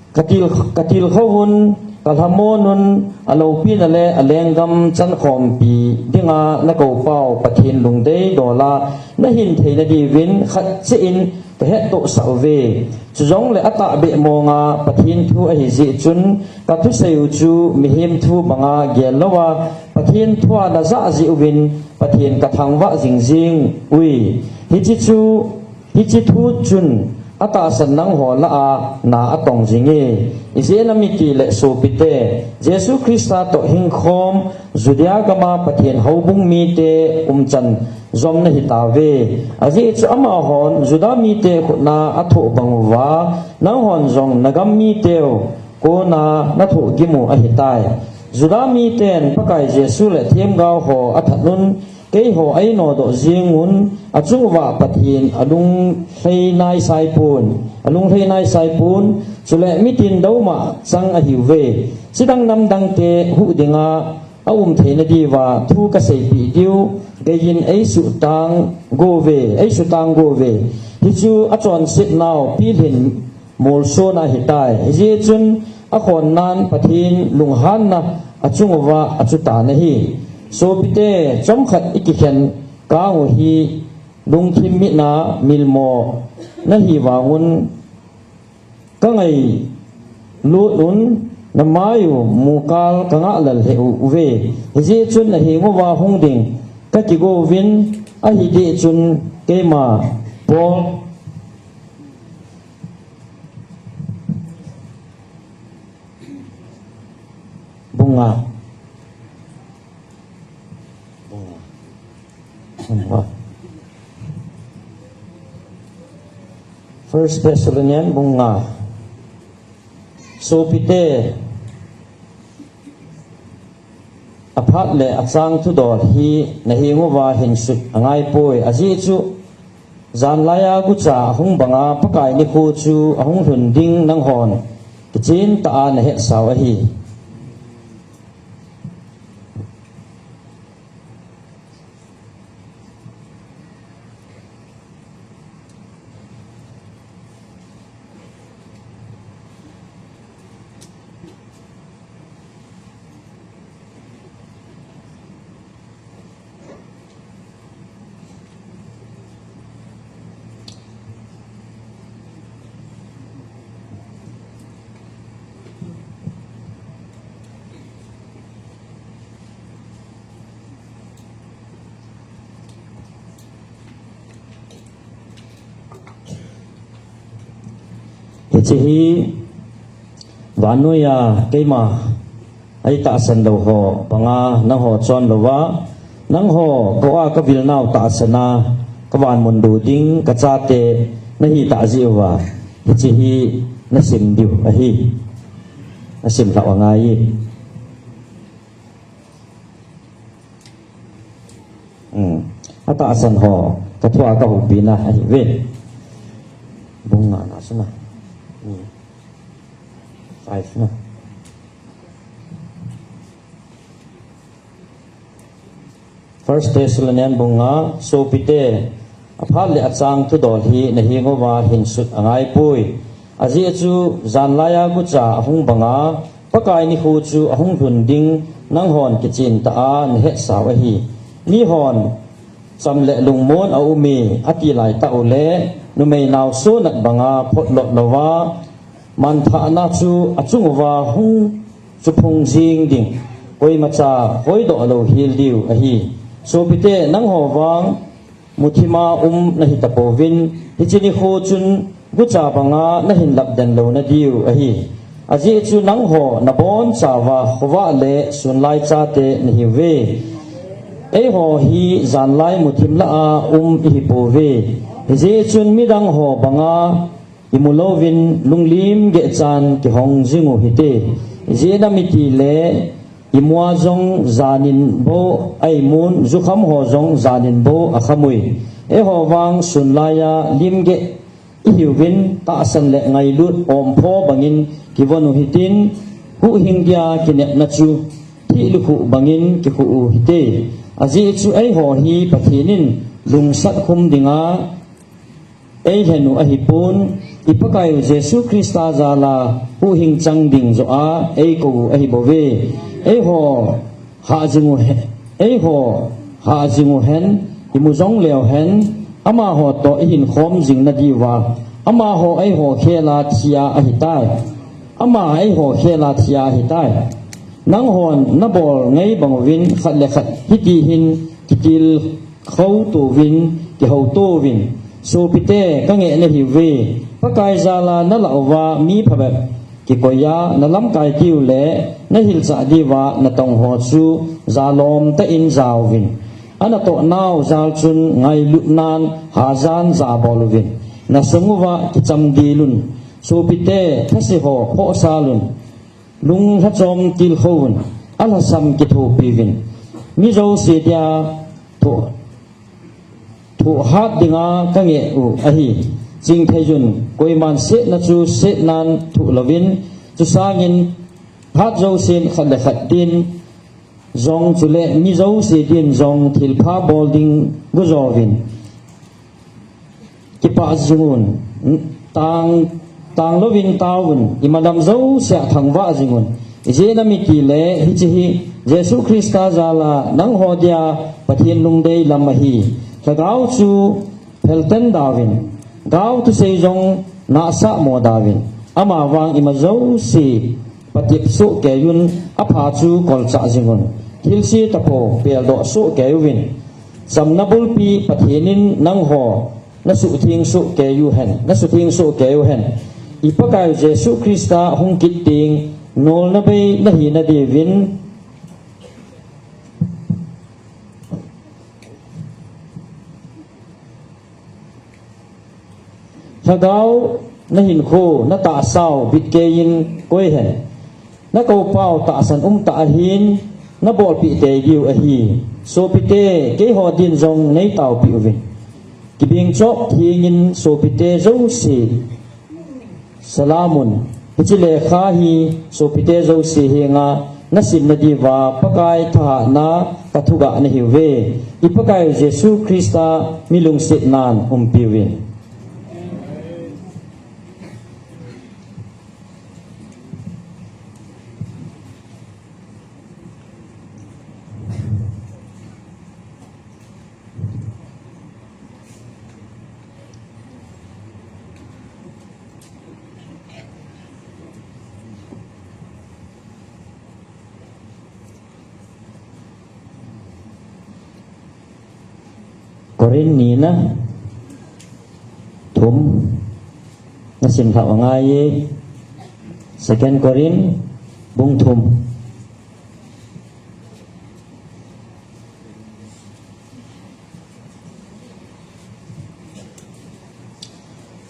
Katil, katilkhouvun, kalhamon un, aloupina le alenggam chankhompi dinga nakoupau Pathen lungdei dola nahin theina diuvin khat cheh in kahettohsah uve. Chujongle atahbeh monga Pathen thu ahi jeh chun kathusei u chu mihem thu banga gel louva Pathen thua najah jeh uvin Pathen kathangvah jingjing ui. Hiche chu Hiche thu chun atahsan nangho lah a na atong jinge. Ijeh inem itile sopite, Jesu Christa toh hingkhom Judea gama Pathen houbung mite umchan jom nahitauve. Ajeh chu amahon Juda mite khutna athoh bang uva, nanghon jong nagam miteu kona nathoh gim u ahitai. Juda miten Pakai Jesu le themgao ho athat un, keiho einodoh jingun, achunguva Pathen alunglhai naisaipon, alunglhai naisaipon, chule mitin douma chang ahiuve. Chidang namdangte huh dinga aum theina diuva thu kaseipeh diu, geiyin eisutang gouve, eisutang gouve. Hichu achonset nau pilhin molsona ahitai. Hijeh chun akhonnan Pathen lunghanna achunguva achutan ahi. Sopite, chomkhat ikikhen kang u hi lungthim mitna milmo nahi vangun kangailut un, namai u mukal kangah lal lheh uve. Hijeh chun nahenguva hung ding kakigouvin, ahijeh chun keima Paul Bung nga. Bung nga. Bung nga. First Thessalonians bung nga. Sopite, aphat le achang thudol hi nahenguva hinsut angaipoi. Ajeh chu, janlaiya gucha ahung banga Pakai nikho chu ahung lhun ding nanghon kichen tah a nahetsau ahi. Hiche hi vannoiya keima eikahsan lou ho banga nangho chon louva, nangho koma kavilnau tahsan a kavanmun do ding kachate nahi tah jeh uva, hiche hi nasim diu ahi. Nasim lhau angai e. Hmm. Atahsan ho, kathua kahoupi na ahiuve. Bung nga na suna. Hmm. Five na. First Thessalonians bung nga, sopite, aphat le achang thudol hi nahenguva hinsut angaipoi. Ajeh chu, janlaiya gucha ahung banga Pakai nikho chu ahung lhun ding nanghon kichen tah a nahetsau ahi. Mihon, cham le lungmon aume, ati laitah uleh, numei naoso nat banga photlot louva, manthahna chu achung uva hung chuphung jing ding, koimacha hoidoh lou hel diu ahi. Sopite, nangho vang muthima um nahitapouvin, hiche nikho chun gucha banga nahin lapden lou nadiu ahi. Ajeh chu nangho nabonchauva khovah le sunlai chate nahiuve. Eiho hi janlai muthim lah a um ihipouve. Hijeh chun midang ho banga imu louvin lunglim gehchan kihong jing uhite. Ijeh inem itile, imua jong janin bou aimun, jukham ho jong janin bou akhamui. Eiho vang sunlaiya limgeh ihiuvin, tahsan le ngailut ompho bangin kivon uhitin, huhhing dia kinepna chu thih lukhuh bangin kikhuh uhite. Ajeh chu eiho hi Pathen in lungsat khum dinga eilhen u ahipon, i Pakai u Jesu Christa jal a huhhing chang ding joh a eikou u ahibouve. Eiho hah jing uhen, eiho hah jing uhen, imu jongleu hen, amaho toh ihinkhom jing nadiuva, amaho eiho khel a thia ahitai. Ama eiho khel a thia ahitai. Nanghon nabol ngai bang uvin khat le khat hiti hin kitilkhou touvin, kihou touvin. Sopite, kangeh nahiuve. Pakai jal a nalah uva mi phabep kikoiya nalamkai diu le nahilchah diuva natong ho chu jalom tah in jauvin. Anatoh nau jal chun ngailutnan hajan jabol uvin. Nasung uva kicham dilun. Sopite, thase ho khohsalun. Lunglhachom tilkhouvun. Alhasam kithopiuvin. Mi jouse dia thoh, thohhat dinga kangeh u ahi. Chingtheiyun, koiman setna chu setnan thoh louvin, chusangin phat jousen khat le khat din jong chule mi jouse din jong thilpha bol ding gojouvin. Kipah jingun, tang, tang louvin taovun, imadam jousea thangvah jingun. Ijeh inem itile, hiche hi Jesu Christa jal a nangho dia Pathen lungdei lam ahi. Lhagao chu phelten dauvin, gao thusei jong nahsah mo dauvin. Amavang ima jouse patep soh keiyun, apha chu kolchah jingun. Thilse tapou peldoh soh keiuvin. Chamna bulpi Pathen in nangho nasuhtheng soh keiuhen, nasuhtheng soh keiuhen. I Pakai u Jesu Christa hung kit teng Nolna bei nahi nadiuvin, Lhagao nahinkho natahsau bitkeiyin koihen. Nakoupau tahsan umtah ahin, nabolpeh tei diu ahi. Sopite, keiho din jong neitaopeh uvin. Kibengchop thengin sopite jouse salam un. Hiche lekha hi sopite jouse henga nasim nadiuva Pakai thahatna kathugah nahiuve. I Pakai Jesu Christa milungsetnan umpiuvin. Korin nina thum, nasim lhah angaiye. Second Korin bung thum.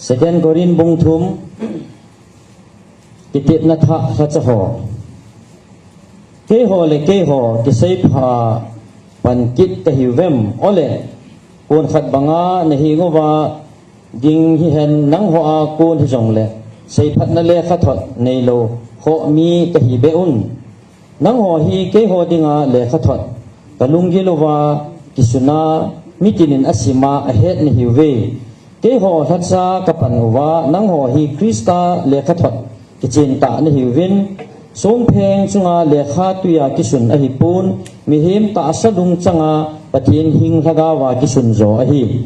Second Korin bung thum, kitepna thah lhacha ho. Keiho le keiho kiseipha pan kit kahiuvem? Ole, konkhat banga nahenguva ding hihen, nanghoa kon hijongle seiphatna lekhathot neilou khoh mi kahi beh un. Nangho hi keiho dinga lekhathot, kalunggil uva kisuna, mitinin asima ahet nahiuve. Keiho lhacha kapan uva, nangho hi Christa lekhathot kichentah nahiuvin. Songpheng chunga lekha tuiya kisun ahipon, mihem tahsa lungchanga Pathen hing lhagaova kisun jo ahi.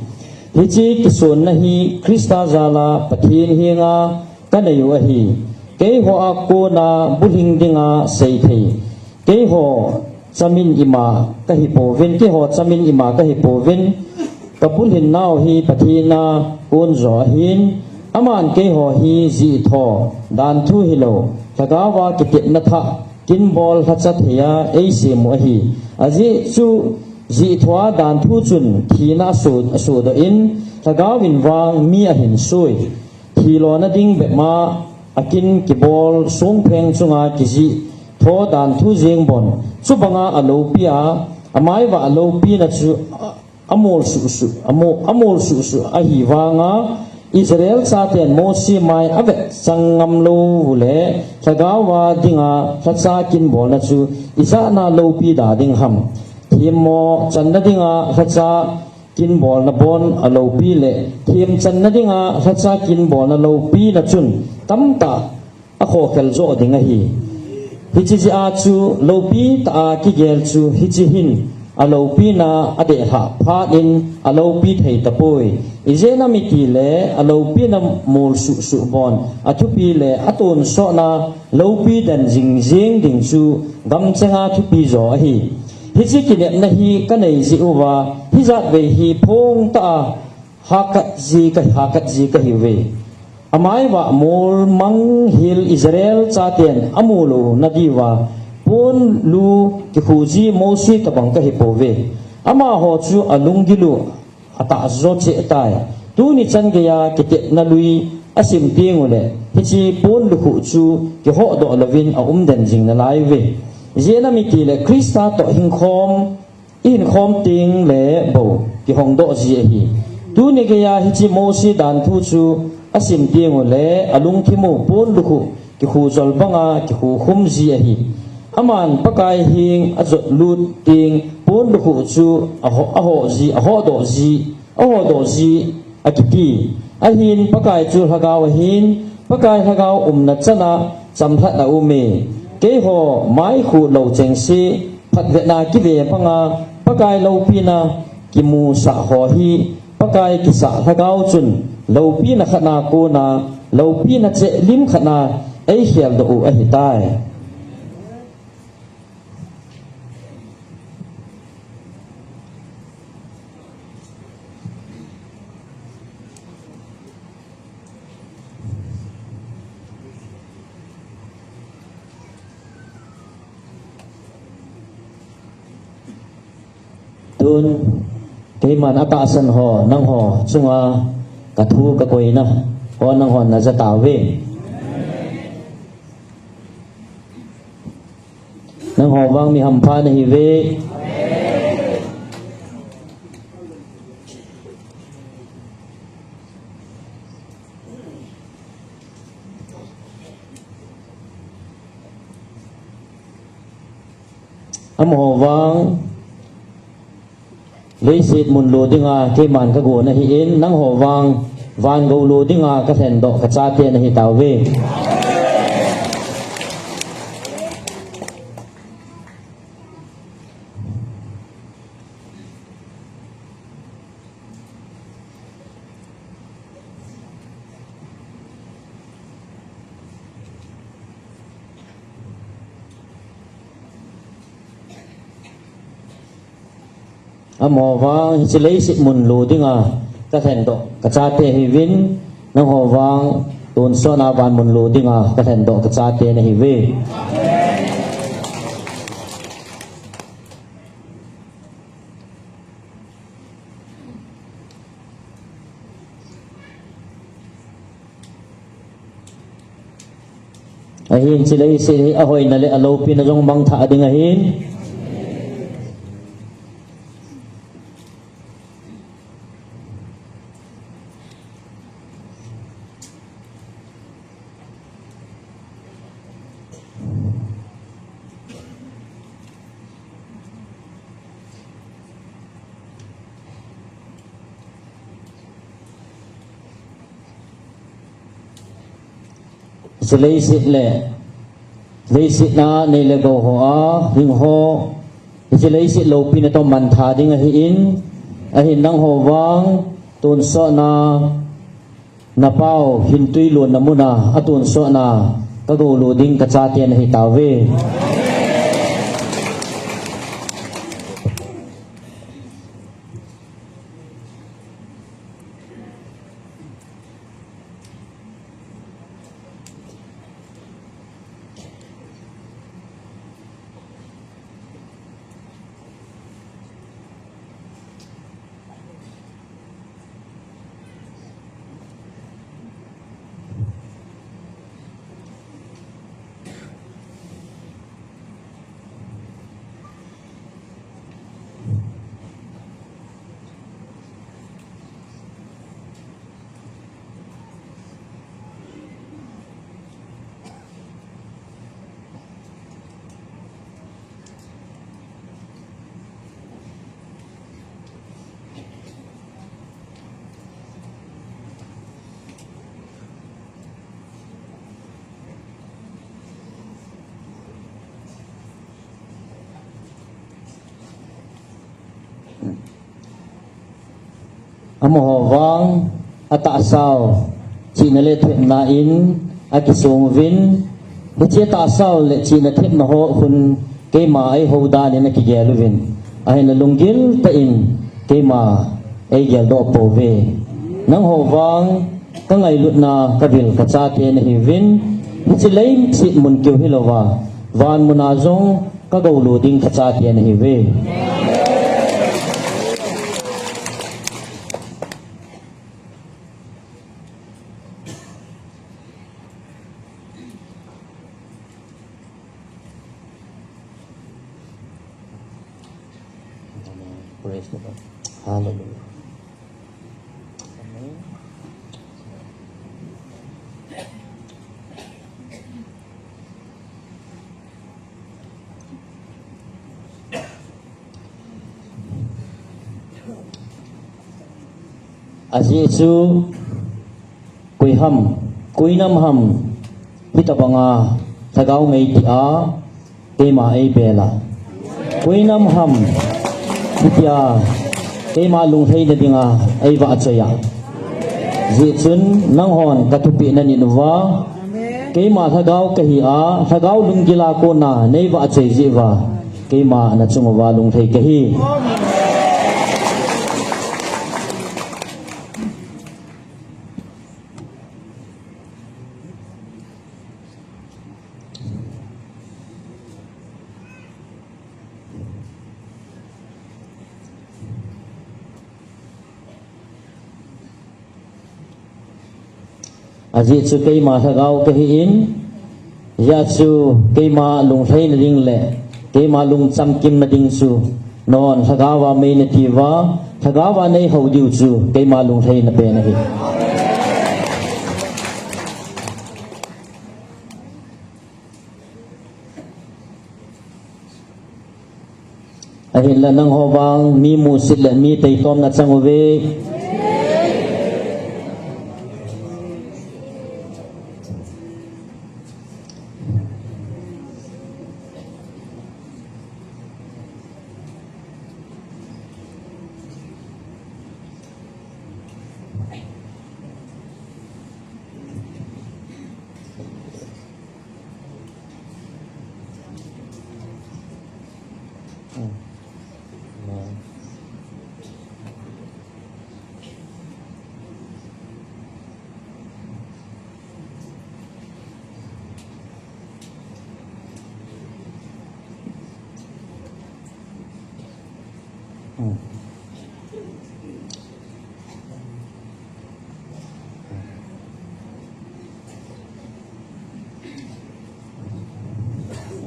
Hiche kisonna hi Christa jala Pathen henga kaneiu ahi. Keihoa kona bulhing dinga seithei, keiho chamin ima kahipouvin, keiho chamin ima kahipouvin. Kabulhin nau hi Pathen a kon jo ahin, aman keiho hi jih tho danthu hilou, lhagaova kitepna thah kinbol lhacha theiya eisemu ahi. Ajeh chu jih thoa danthu chun thina aso, asodoh in, lhagaovin vang mi ahinsoi. Thilona ding bepma akin kibol songpheng chunga kijih tho danthu jengbon, chubanga aloupia, amaivah aloupina chu amol suhsuh, amo-, amol suhsuh ahivanga, Israel chaten Mose mai avetchang ngamlou ule, lhagaova dinga lhacha kinbolna chu ijatna loupi da ding ham? Themmo channa dinga lhacha kinbolna bon aloupi le, themchanna dinga lhacha kinbolna loupina chun tamtah akhokhel jo ding ahi. Hiche jeh a chu loupi tah a kigel chu hiche hin aloupina adeh lhah phat in aloupi thei tapoi. Ijeh inem itile aloupina mol suhsuh bon athupi le atonsotna loupi den jing jing ding chu gamchenga thupi jo ahi. Hiche kinepna hi kanei jeh uva, hijat vei hi phongtah a hakat ji ka, hakat ji kahiuve. Amaivah molmang hel Israel chaten amulouna diuva ponlu kikhu ji Mose tobang kahipouve. Amaho chu alunggil u atah jo cheh tai. Tuni chan geiya kitepna lui asim tengule, hiche ponlukhuh chu kihodoh louvin aum den jing nalaiuve. Ijeh inem itile Christa toh hingkhom, ihinkhom tengle bou kihongdoh ji ahi. Tuni geiya hiche Mose danthu chu asim tengule alungthim u ponlukhuh kikhu jol banga kikhu khum ji ahi. Aman Pakai heng ajotlut teng ponlukhuh chu aho, ahoh ji, ahodoh ji, ahodoh ji akiti. Ahin Pakai chu lhagao ahin, Pakai lhagao umna chana chamlhat aume. Keiho maikhu lou chengse, phatvetna kive banga Pakai loupina kimusah ho hi, Pakai kisah lhagao chun loupina khatna kona loupina cheh lim khatna eikheldoh u ahitai. Tun, keiman atahsan ho, nangho chunga kathu kakoina ho nanghon naja tauve. Nangho vang mi hampha nahiuve. Amaho vang leiset mun lo dinga keiman kagon ahin, nangho vang van gou lo dinga kalhendoh kachate nahi tauve. Amaho vang hiche leiset mun lo dinga kalhendoh kachate ahiuvin, nangho vang tonsot a van mun lo dinga kalhendoh kachate nahiuve. Ahin hiche leiset hi ahoina le alopina jong mangthah ding ahin. Hiche leiset le, leiset a nei le gou ho a hing ho, hiche leiset lopina toh mangthah ding ahin, ahin nangho vang tonsot a napao hintui lonna muna atonsot a kagou lo ding kachate nahi tauve. Amaho vang atahsau chihna le thepna in akisong uvin, hiche tahsau le chihna thepna ho khun keima eihou dan in akigel uvin, ahinla lunggil tah in keima eigeldoh pouve. Nangho vang kangailutna kavil kachate nahiuvin, hiche leiset mun keu hilouva, van muna jong kagou lo ding kachate nahiuve. Amen. Praise the Lord. Hallelujah. Amen. Ajeh chu koi ham, koi nam ham, hitobanga lhagao ngei tia keima eibel a. Koi nam ham, hitia keima lunglhaina dinga eivahchoi a. Hijeh chun nanghon kathupeh nanit uva, keima lhagao kahi a, lhagao lunggil a kona neivahchoi jeh uva, keima nachung uva lunglhai kahi. Ajeh chu keima lhagao kahi in, hijeh chun keima lunglhaina ding le keima lungchamkimna ding chu, non lhagao a mei nati uva, lhagao a neihou diu chu keima lunglhaina pen ahi. Ahinla nangho vang mi musit le mi taitomna chang uve.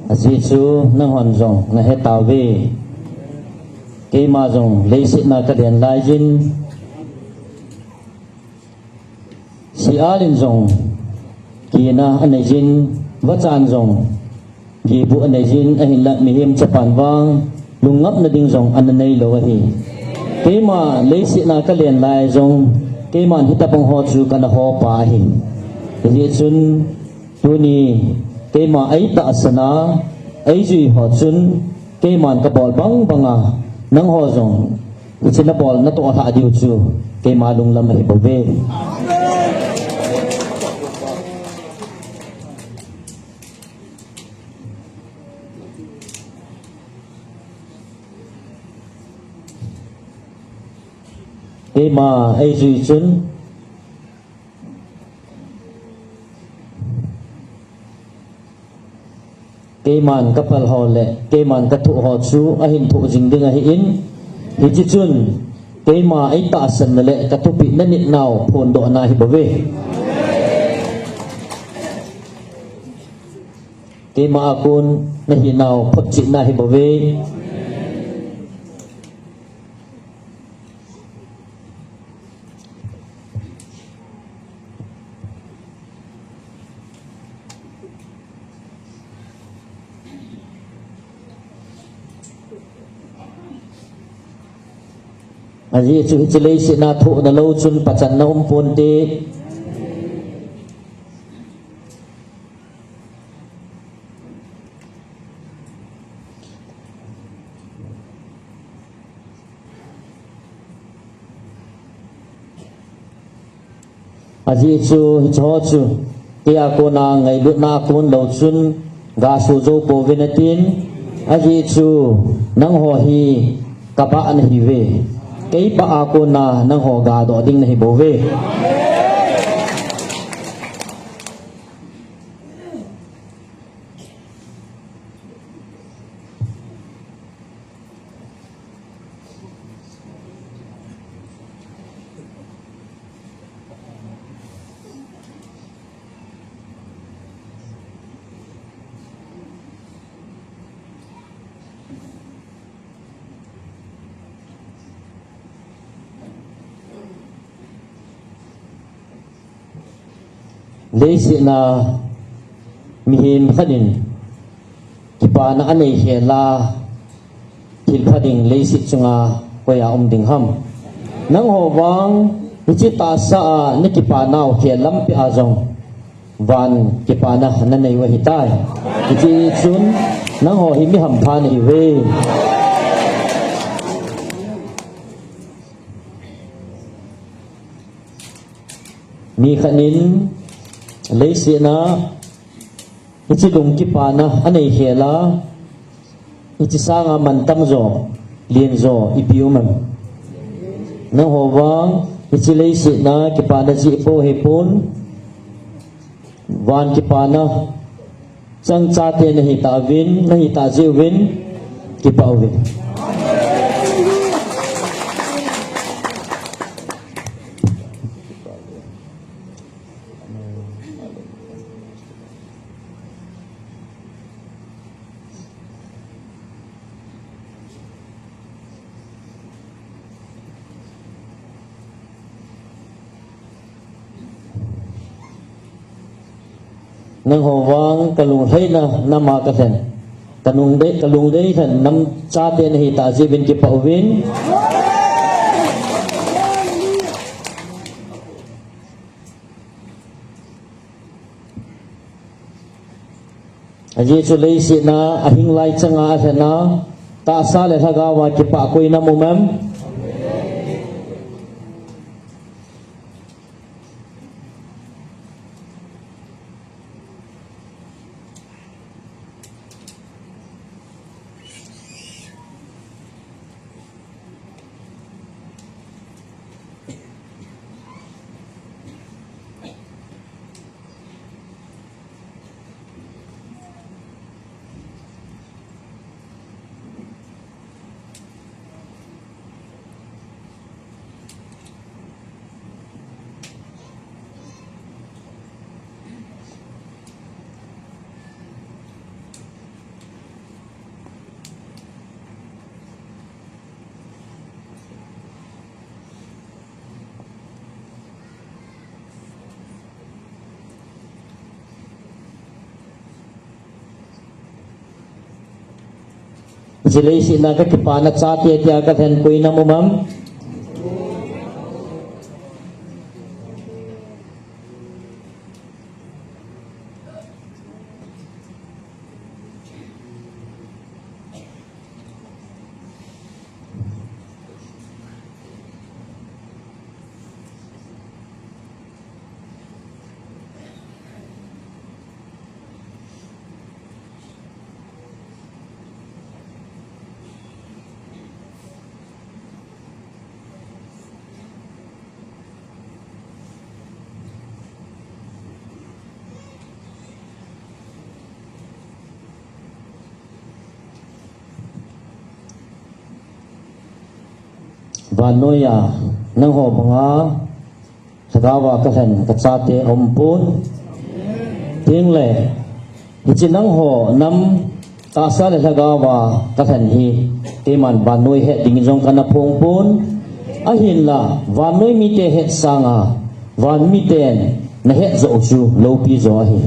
Ajeh chu nanghon jong nahe tauve. Keima jong leiset a kalen lai jin, Sial in jong kina anei jin, vachan jong kibu anei jin, ahinla mihem chapang vang lungngapna ding jong ana neilou ahi. Keima leiset a kalen lai jong, keiman hitobang ho chu kana houpa ahi. Hijeh chun tuni keima eitahsan a, eijui ho chun keiman kabol bangbang a, nangho jong hiche nabol natoh lhah diu chu keima lunglam ahi bouve. Keima eijui chun keiman kapal ho le keiman kathoh ho chu ahin thoh jing ding ahin, hiti chun keima eitahsan na le kathupeh na nit nau phondoh na ahi bouve. Keima a kon nahi nau photchetna ahi bouve. Ajeh chu hiche leiset a thohna lou chun pachatna um ponte. Ajeh chu hiche ho chu keia kona ngailutna kon lou chun gaso jou pouve natin, ajeh chu nangho hi kabah nahiuve. Kei bah a kona nangho gadoh ding nahi bouve. Leiset a mihem khat in kipana anei khel a, thilpha ding leiset chunga koi a um ding ham? Nangho vang hiche tahsa a nakipa nau khel lampi a jong van kipana nanei u ahitai. Hiti chun nangho hi mi hampha nahiuve. Mi khat in leiset a hiche lung kipana anei khel a, hiche sanga mantam jo, len jo ipi um em? Nangho vang hiche leiset a kipana jeh pou hipon, van kipana chang chate nahi tauvin, nahi tah jeh uvin kipah uve. Nangho vang kalunglhaina nam a kalhen. Kalungdei, kalungdei lhen nam chate nahi tah jeh uvin kipah uvin. Ajeh chu leiset a ahing lai changa alhen a, tahsa le lhagao a kipah koi nam um em? Hiche leiset a kakipana chate tia kalhen koi nam um em? Vannoiya nangho banga lhagaova kalhen kachate aumpon. Tengle hiche nangho nam tahsa le lhagaova kalhen hi keiman vannoi het dingin jong kana phongpon. Ahinla vannoi mite het sanga van miten nahet joh u chu loupi jo ahi.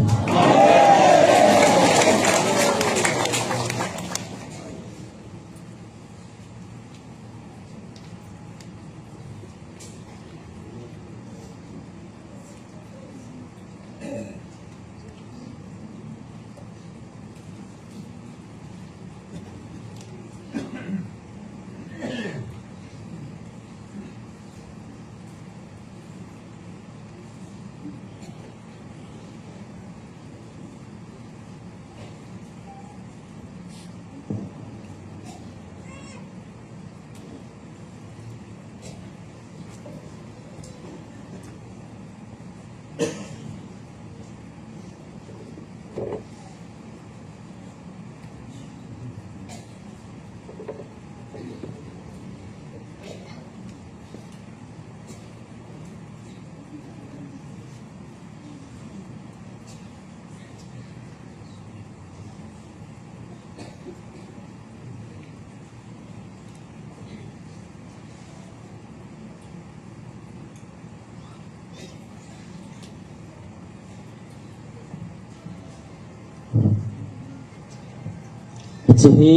Hiche hi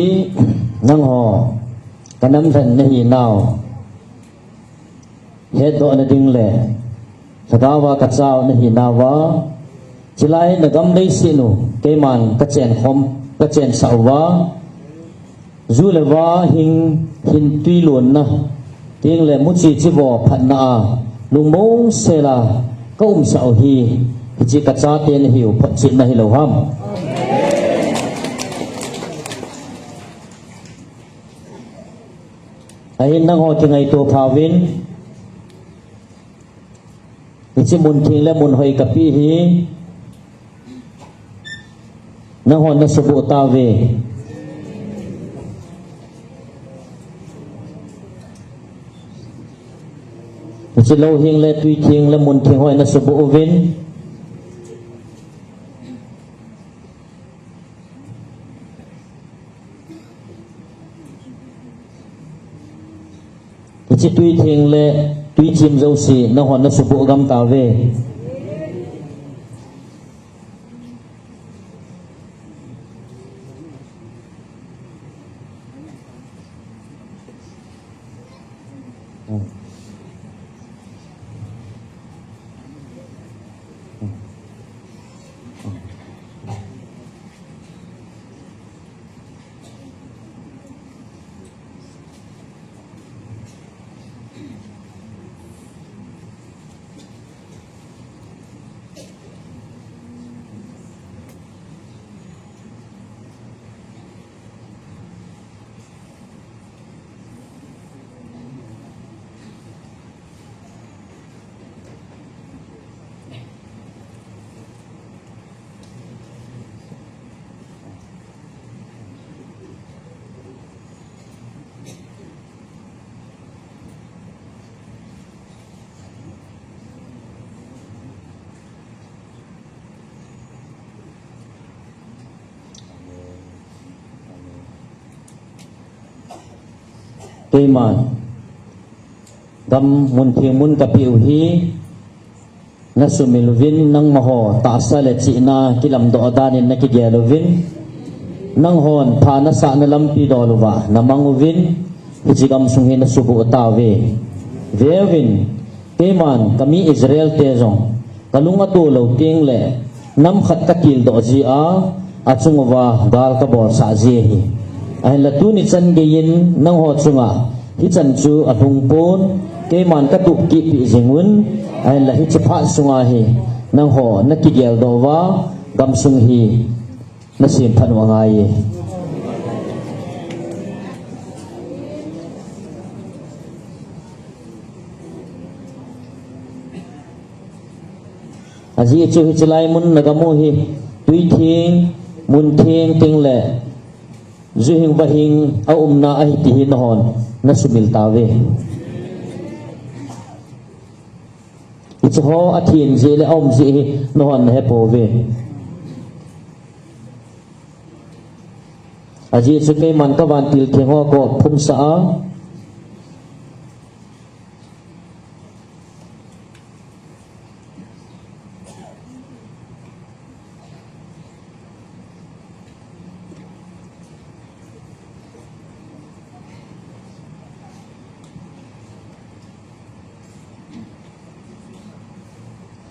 nangho kanam lhen nahinau hetdohna ding le lhagaova kachao nahinauva, chulai nagam leiset u keiman kachen khom, kachensah uva, ju le va, hing, hin, tui lonna, tengle muchi chivo phatna a lungmong sela kaumsah u hi hiche kachate nahiu photchetna hilou ham? Ahin nangho kingaito phauvin, hiche mun theng le mun hoi kapeh hi nanghon nasuboh tauve. Hiche lou heng le tui theng le mun theng hoi nasuboh uvin, hiche tui theng le tui chim jouse nanghon nasuboh gam tauve. Keiman gam mun theng mun kapeh u hi, na sumil uvin, nangma ho tahsa le chihna kilamdoh dan in na kigel uvin, nanghon pha nasahna lampi dol uva na mang uvin, hiche gamsung hi na suboh tauve. Veuvin, keiman kami Israel te jong kalung ato lou teng le nam khat katildoh jia, achung uva gal kabolsah ji ahi. Ahinla tuni chan geiyin nangho chunga hichan chu alhung pon, keiman katup kit peh jing un, ahinla hiche phat sunga hi nangho na kigeldoh uva, gamsung hi na semphat u angai e. Ajeh chu hiche lai mun na gam u hi, tui theng, mun theng teng le, ju hing va hing a umna ahi ti hi nahon na sumil tauve. Hiche ho athen jeh le aum jeh hi nahon na hepouve. Ajeh chu keiman ka vantil theng ho kaphumsah a,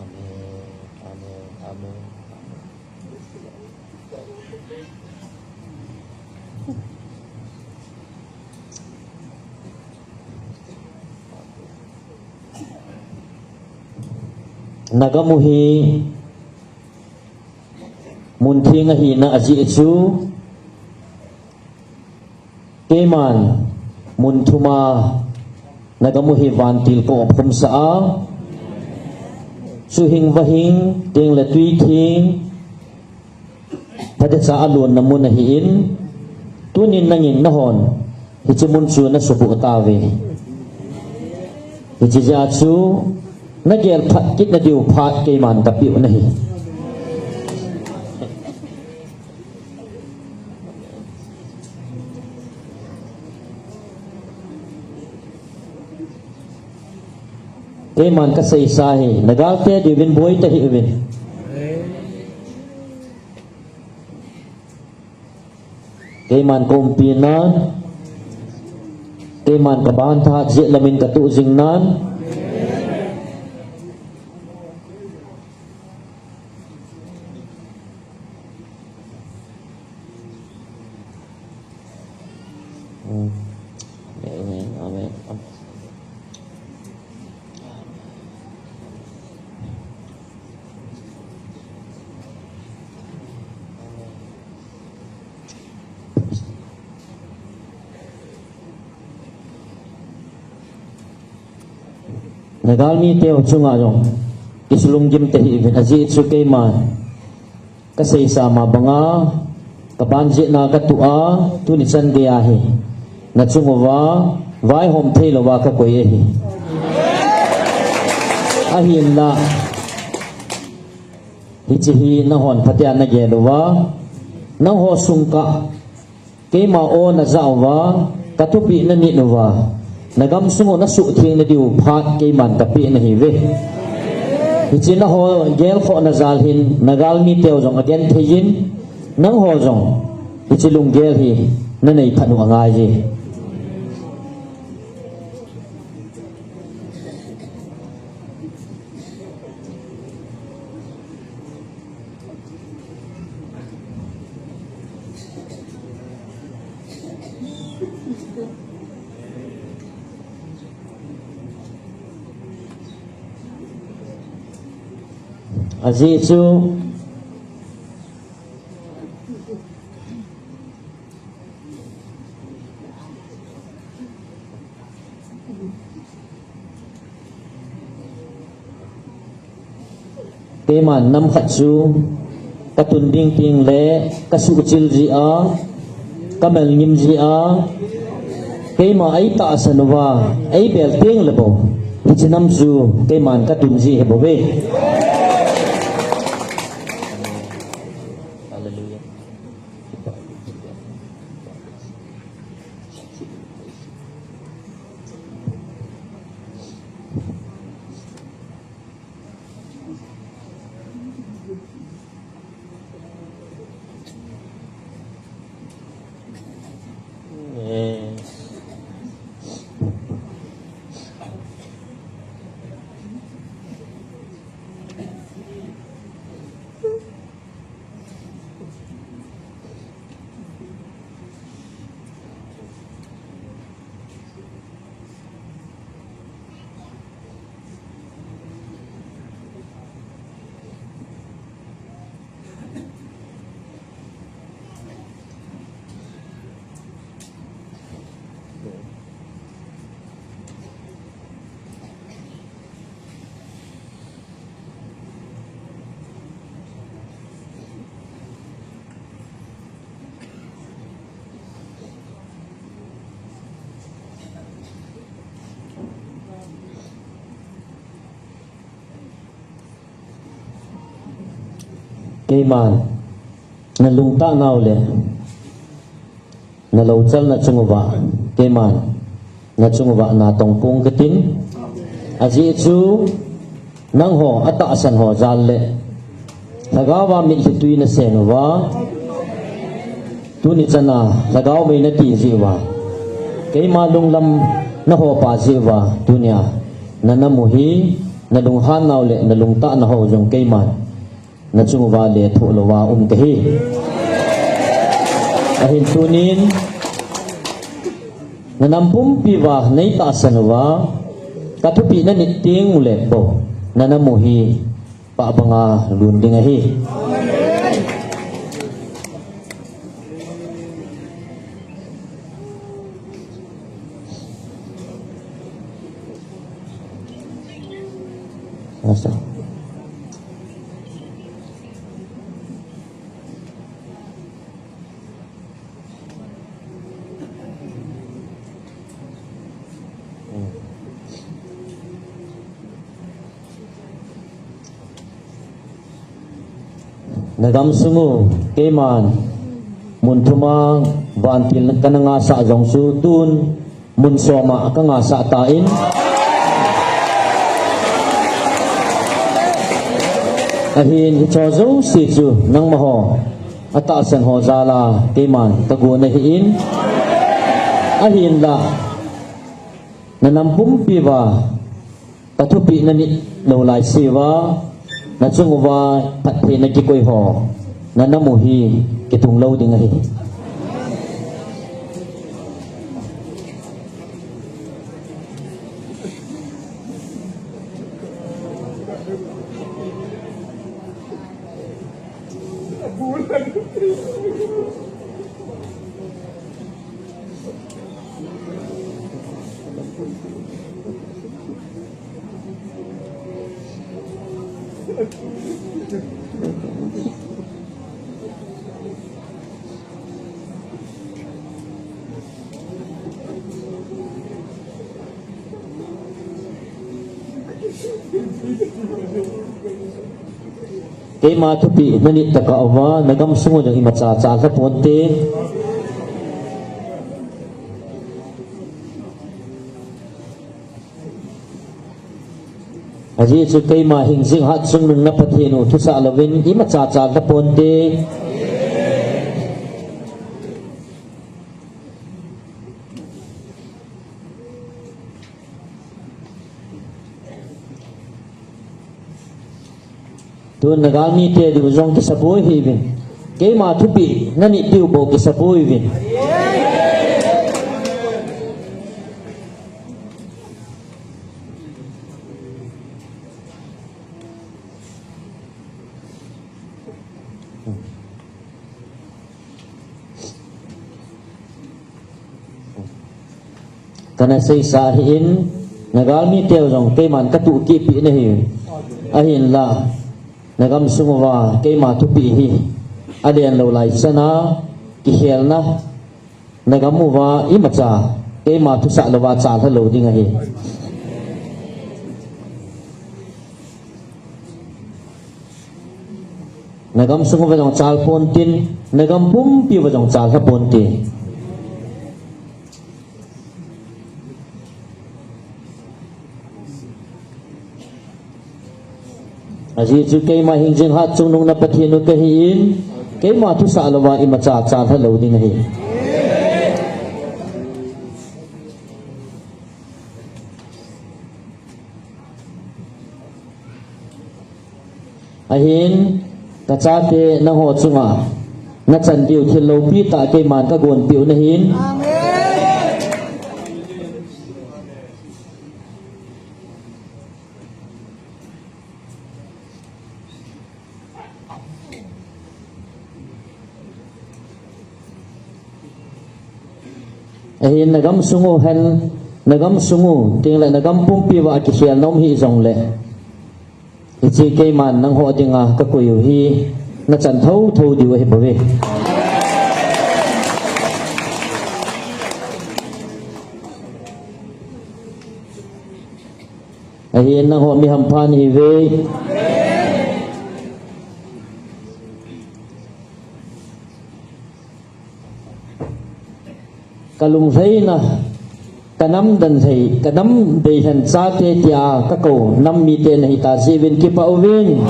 Amen, amen, amen, amen. Na gam u hi mun theng ahina ajeh chu, keiman mun thuma na gam u hi vantil kaphumsah a, ju hing va hing, teng le tui theng, phatecha alonna mun ahin, tunin nangin nahon hiche mun chu na suboh tauve. Hiche jeh a chu na gel phat kit nadiu phat keiman kapeh u ahi. Keiman kaseisa hi, na gal te diuvin boi tahih uvin. Keiman kaumpi nan, keiman kaban tha jeh lamin katuh jing nan. Amen, amen, amen. Na galmi teu chunga jong kisulunggim tahih uvin, ajeh chu keiman kaseisa ma banga, kaban jeh na katuh a, tuni chan geiya hi na chung uva vaihom thei louva kakoi ahi. Ahinla, hiche hi nahon phatea nagel uva, nangho sung kah, keima o najah uva, kathupeh nanit uva, na gamsung u nasuhtheng nadiu phat keiman kapeh nahiuve. Hiche nahou gelkhohna jal hin na galmi teu jong agenthei in, nangho jong hiche lunggel hi nanei phat u angaiye. Ajeh chu keiman nam khat chu ka tun ding teng le ka suhchil jeh a, ka melngim jeh a, keima ei tahsan uva, ei bel teng le bou, hiche nam chu keiman ka tun ji ahi bouve. Hallelujah. Keiman na lungtah nau le na louchal na chung uva, keiman na chung uva natong pong katin. Ajeh chu nangho atahsan ho jal le lhagao a mitlhi tui na sen uva, tuni chana lhagao mei na ti jeh uva, keima lunglam na hopa jeh uva, tunia na nam u hi na lunghan nau le na lungtah nau ho jong keiman na chung uva lethuh louva um kahi. Ahin tunin na nam pumpi uva nei tahsan uva, ka thupeh na nit teng u le bou, na nam u hi pah banga lun ding ahi. Asa. Na gamsung u, keiman mun thum a vantil kana ngahsah jong chu tun mun som a ka ngahsah tan. Ahin hicho jouse chu nangma ho atahsan ho jal a keiman ka gon ahin. Ahinla na nam pumpi uva ka thupeh na nit lou laise uva, na chung uva phattheina kikoi ho, na nam u hi kitung lou ding ahi. Keima thupeh na nit tokah uva, na gamsung u jong imacha cha lha ponte. Ajeh chu keima hing jing hatchungnung na Pathen u thusah louvin imacha cha lha ponte. Tun na galmite diu jong kisaboi hih uvin. Keima thupeh na nit diu bou kisaboi uvin. Kana seisa ahin, nagalmi teu jong keiman katuh kipeh nahi. Ahinla, nagam sung uva keima thupeh hi alen lou lai chana, kikhelna, nagam uva imacha keima thusah louva chalha lou ding ahi. Nagam sung uva jong chal pontin, nagam pumpi uva jong chalha pontin. Ajeh chu keima hingjing hatchungnung na Pathen u kahin, keima thusah louva imacha chalha lou ding ahi. Ahin, kachate nangho chunga nachan diu thil loupi tah keiman kagonpeh u ahin. Ahin, nagam sung u hen, nagam sung u tengle nagam pumpi uva kikhelna um hih jongle, hiche keiman nangho dinga kakoi u hi nachan thotho diu ahi bouve. Ahin, nangho mi hampha nahiuve. Kalunglhaina, kanam dei lhei, kanam dei lhen chate tia kakou nam mite nahita jeh uvin kipah uvin.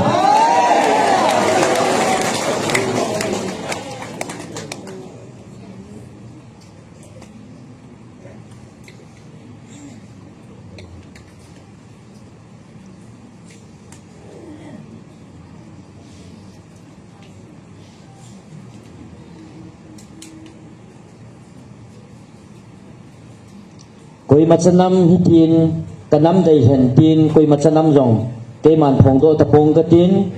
Koimacha nam hitin, kanam dei lhen tin, koimacha nam jong keiman phongdoh tapong katin,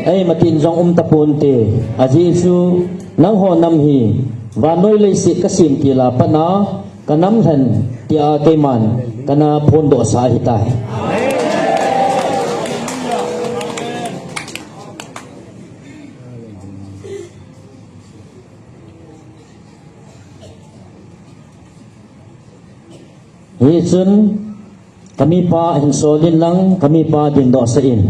eima tin jong um taponte, ajeh chu nangho nam hi vannoi leiset kasem til a pat a, kanam lhen tia keiman kana phondohsa ahitai. Hichun, kamipa hin solin lang, kamipa dingdohsa in.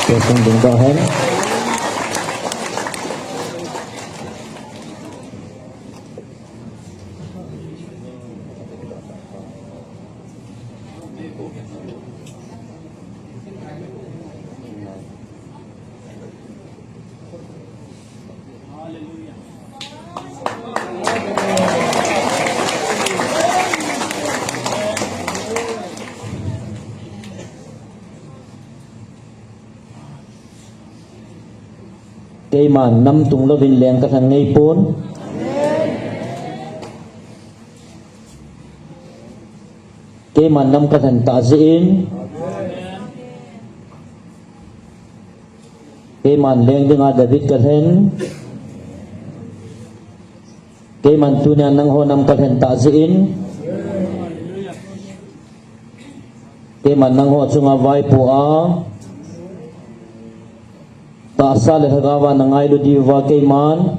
Hichun dingdoh hen. Keiman nam tunglouvin leng kalhen ngeipon. Keiman nam kalhen tah jeh in. Keiman leng dinga David kalhen. Keiman tunia nangho nam kalhen tah jeh in. Keiman nangho chunga vaipo a, tahsa le lhagaova nangailu diuva keiman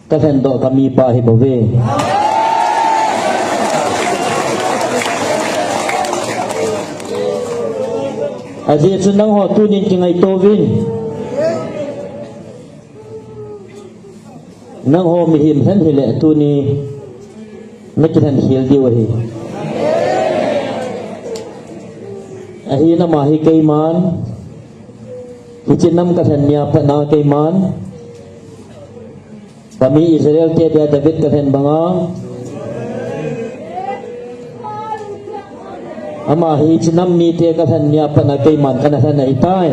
kalhendoh kamipa ahibouve. Ajeh chu nangho tunin kingaito uvin. Nangho mihem lhen hile tuni nakilhen khel diu ahi. Ahin ama hi keiman, hiche nam kalhen nia pat a keiman, kami Israel te dia David kalhen banga, ama hi hiche nam mite kalhen nia pat a keiman kana lhen ahitai.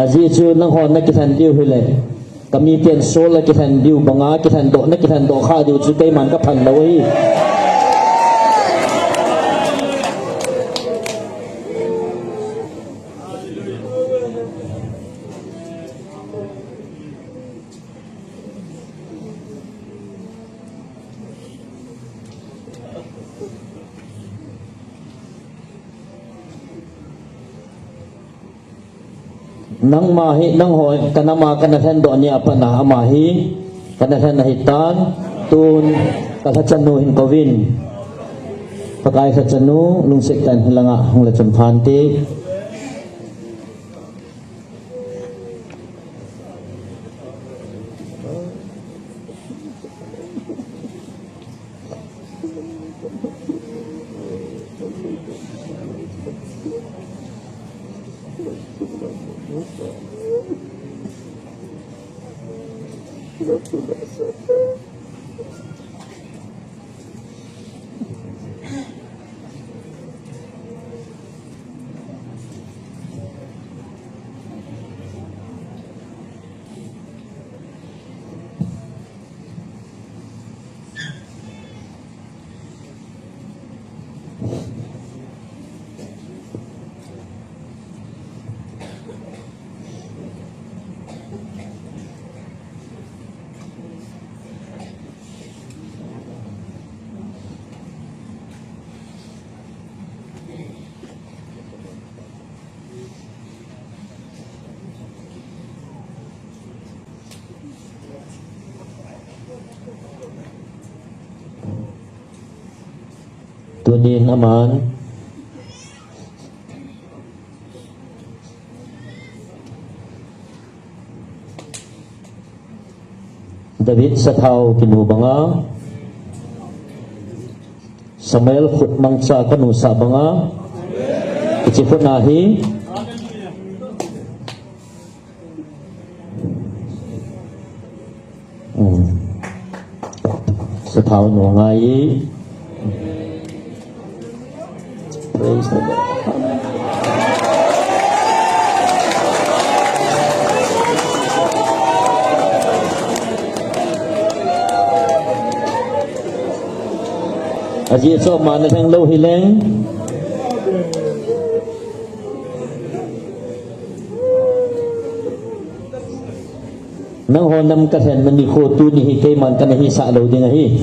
Ajeh chu nanghon nakilhen diu hile, kamiten sol a kilhen diu banga kilhen doh, nakilhen doh kha diu chu keiman kaphan lou ahi. Nangma hi, nangho, kanama kana lhen doh nia pat a ama hi kana lhen ahitan, tun kalhachanu hin kouvin. Pakai lhachanu, lungset tah in hilanga hung le chun phante. Tunin aman David sathau kinu banga, Samuel khut mangcha kanu sah banga, hiche khut na hi. Hmm. Sathau nu ngai. Praise the Lord. Ajeh chu ama na lheng lou hileng. Nangho nam kalhen na nikho tuni hi keiman kana hisah lou ding ahi.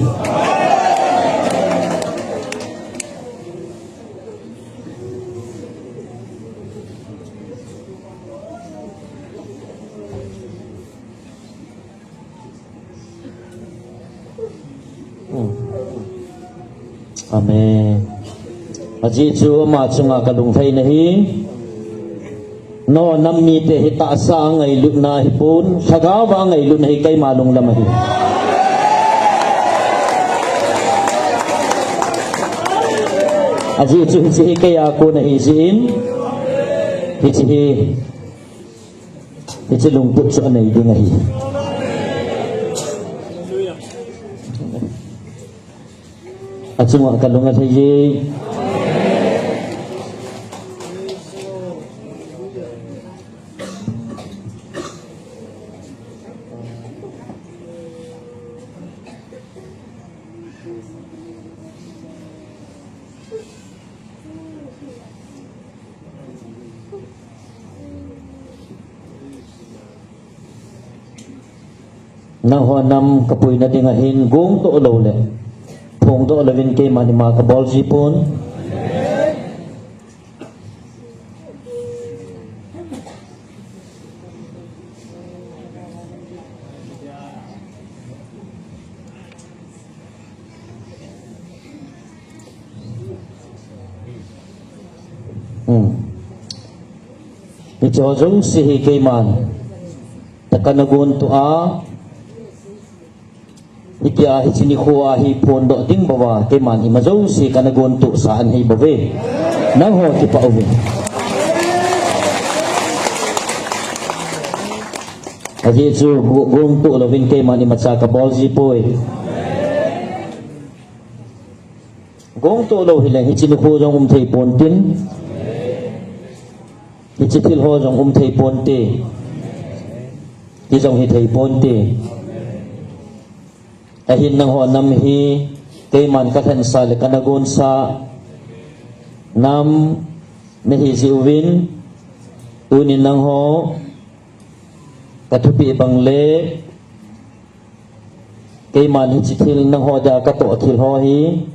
Amen. Ajeh chu ama chunga kalunglhaina hi, nangho nam mite hi tahsa a ngailutna hipon, lhagao a ngailutna hi keima lunglam ahi. Ajeh chu hiche hi keia kon ahi jeh in, hiche hi Hiche lungput chu anei ding ahi. Achunga kalung alhai e. Nangho nam kapuina dinga hin gongtoh lou le, phongdoh louvin keiman ima kabol jipon. Hmm. Hicheho jouse hi keiman tah kana gontoh a, hitia hiche nikho a hi phondoh ding bouva keiman ima jouse kana gontoh sah ahi bouve. Nangho kipah uvin. Ajeh chu go-, gongtoh louvin keiman imacha kabol jipoi. Gongtoh lou hileng hiche nikho jong umthei pontin. Hiche thil ho jong um thei ponte. Hi jong hi thei ponte. Ahin nangho nam hi keiman ka lhensa le kana gonsa nam nahi jeh uvin, tunin nangho ka thupeh bang le keiman hiche thil nangho dia ka toh thil ho hi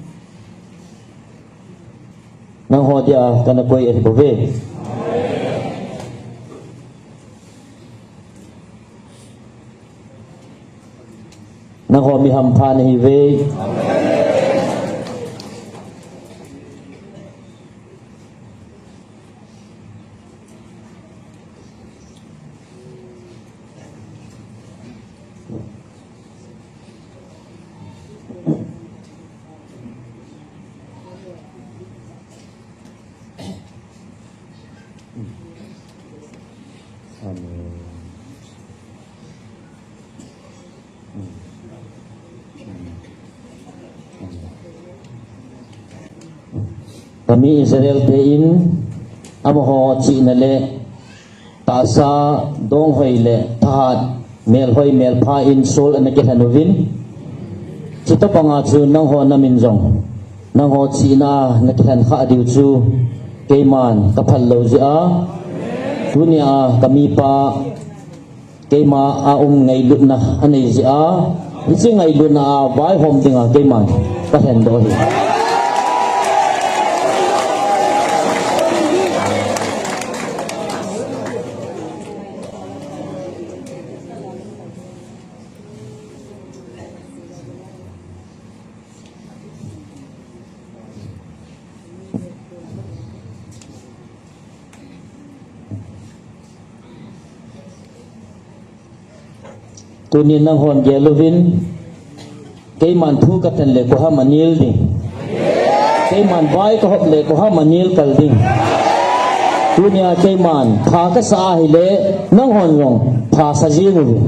nangho dia kana koi ahi bouve. Nangho mi hampha nahiuve. Amen. Kami Israel te in amaho chihna le tahsa donghoi le thahat melhoi melpha in Saul ana kilhen uvin. Chutobanga chu nangho namin jong nangho chihna a nakilhen khah diu chu keiman kaphal lou jeh a. Tunia kamipa keima a um ngailutna anei jeh a, hiche ngailutna a vaihom dinga keiman kalhen doh ahi. Tunin nanghon gel uvin, keiman thu kalhen le koiham anel ding. Keiman vai kahop le koiham anel kal ding. Tunia keiman pha kasa ahile, nanghon jong pha sa jeng uvin.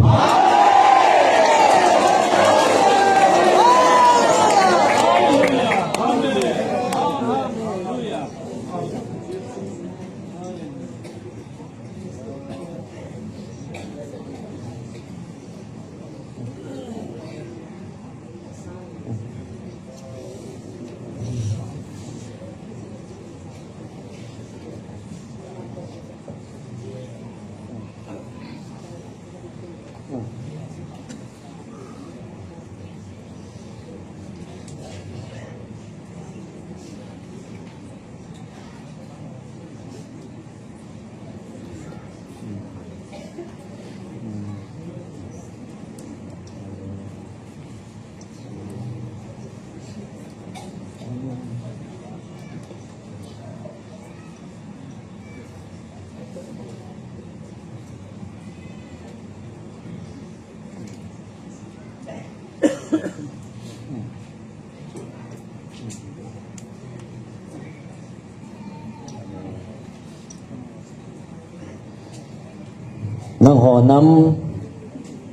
Nangho nam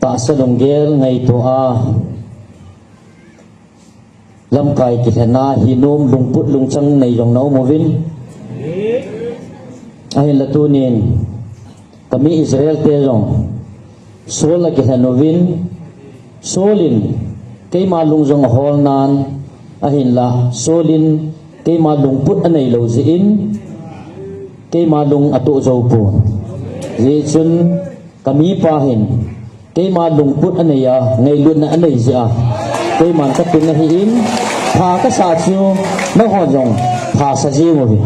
tahsa lunggel ngaito a, lamkai kilhen a, hinom lungput lungchang nei jong na um uvin. Ahinla tunin, kami Israel te jong, Saul akilhen uvin, Saul in keima lung jong ahol nan, ahinla Saul in keima lungput anei lou jeh in, keima lung atoh jou pon. Hijeh chun, kamipa hin keima lungput anei a, ngailutna anei jeh a, keiman katun ahin, pha kasa chu nanghon jong pha sa jeng uvin.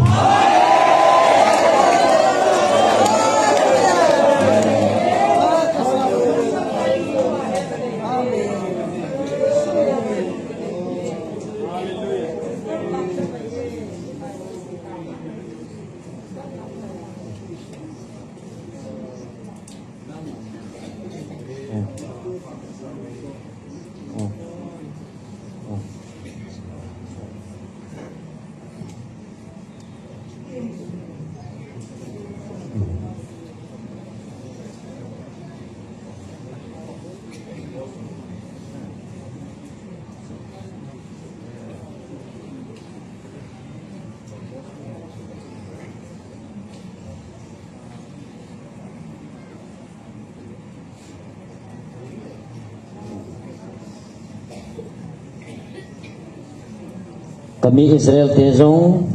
Kami Israel te jong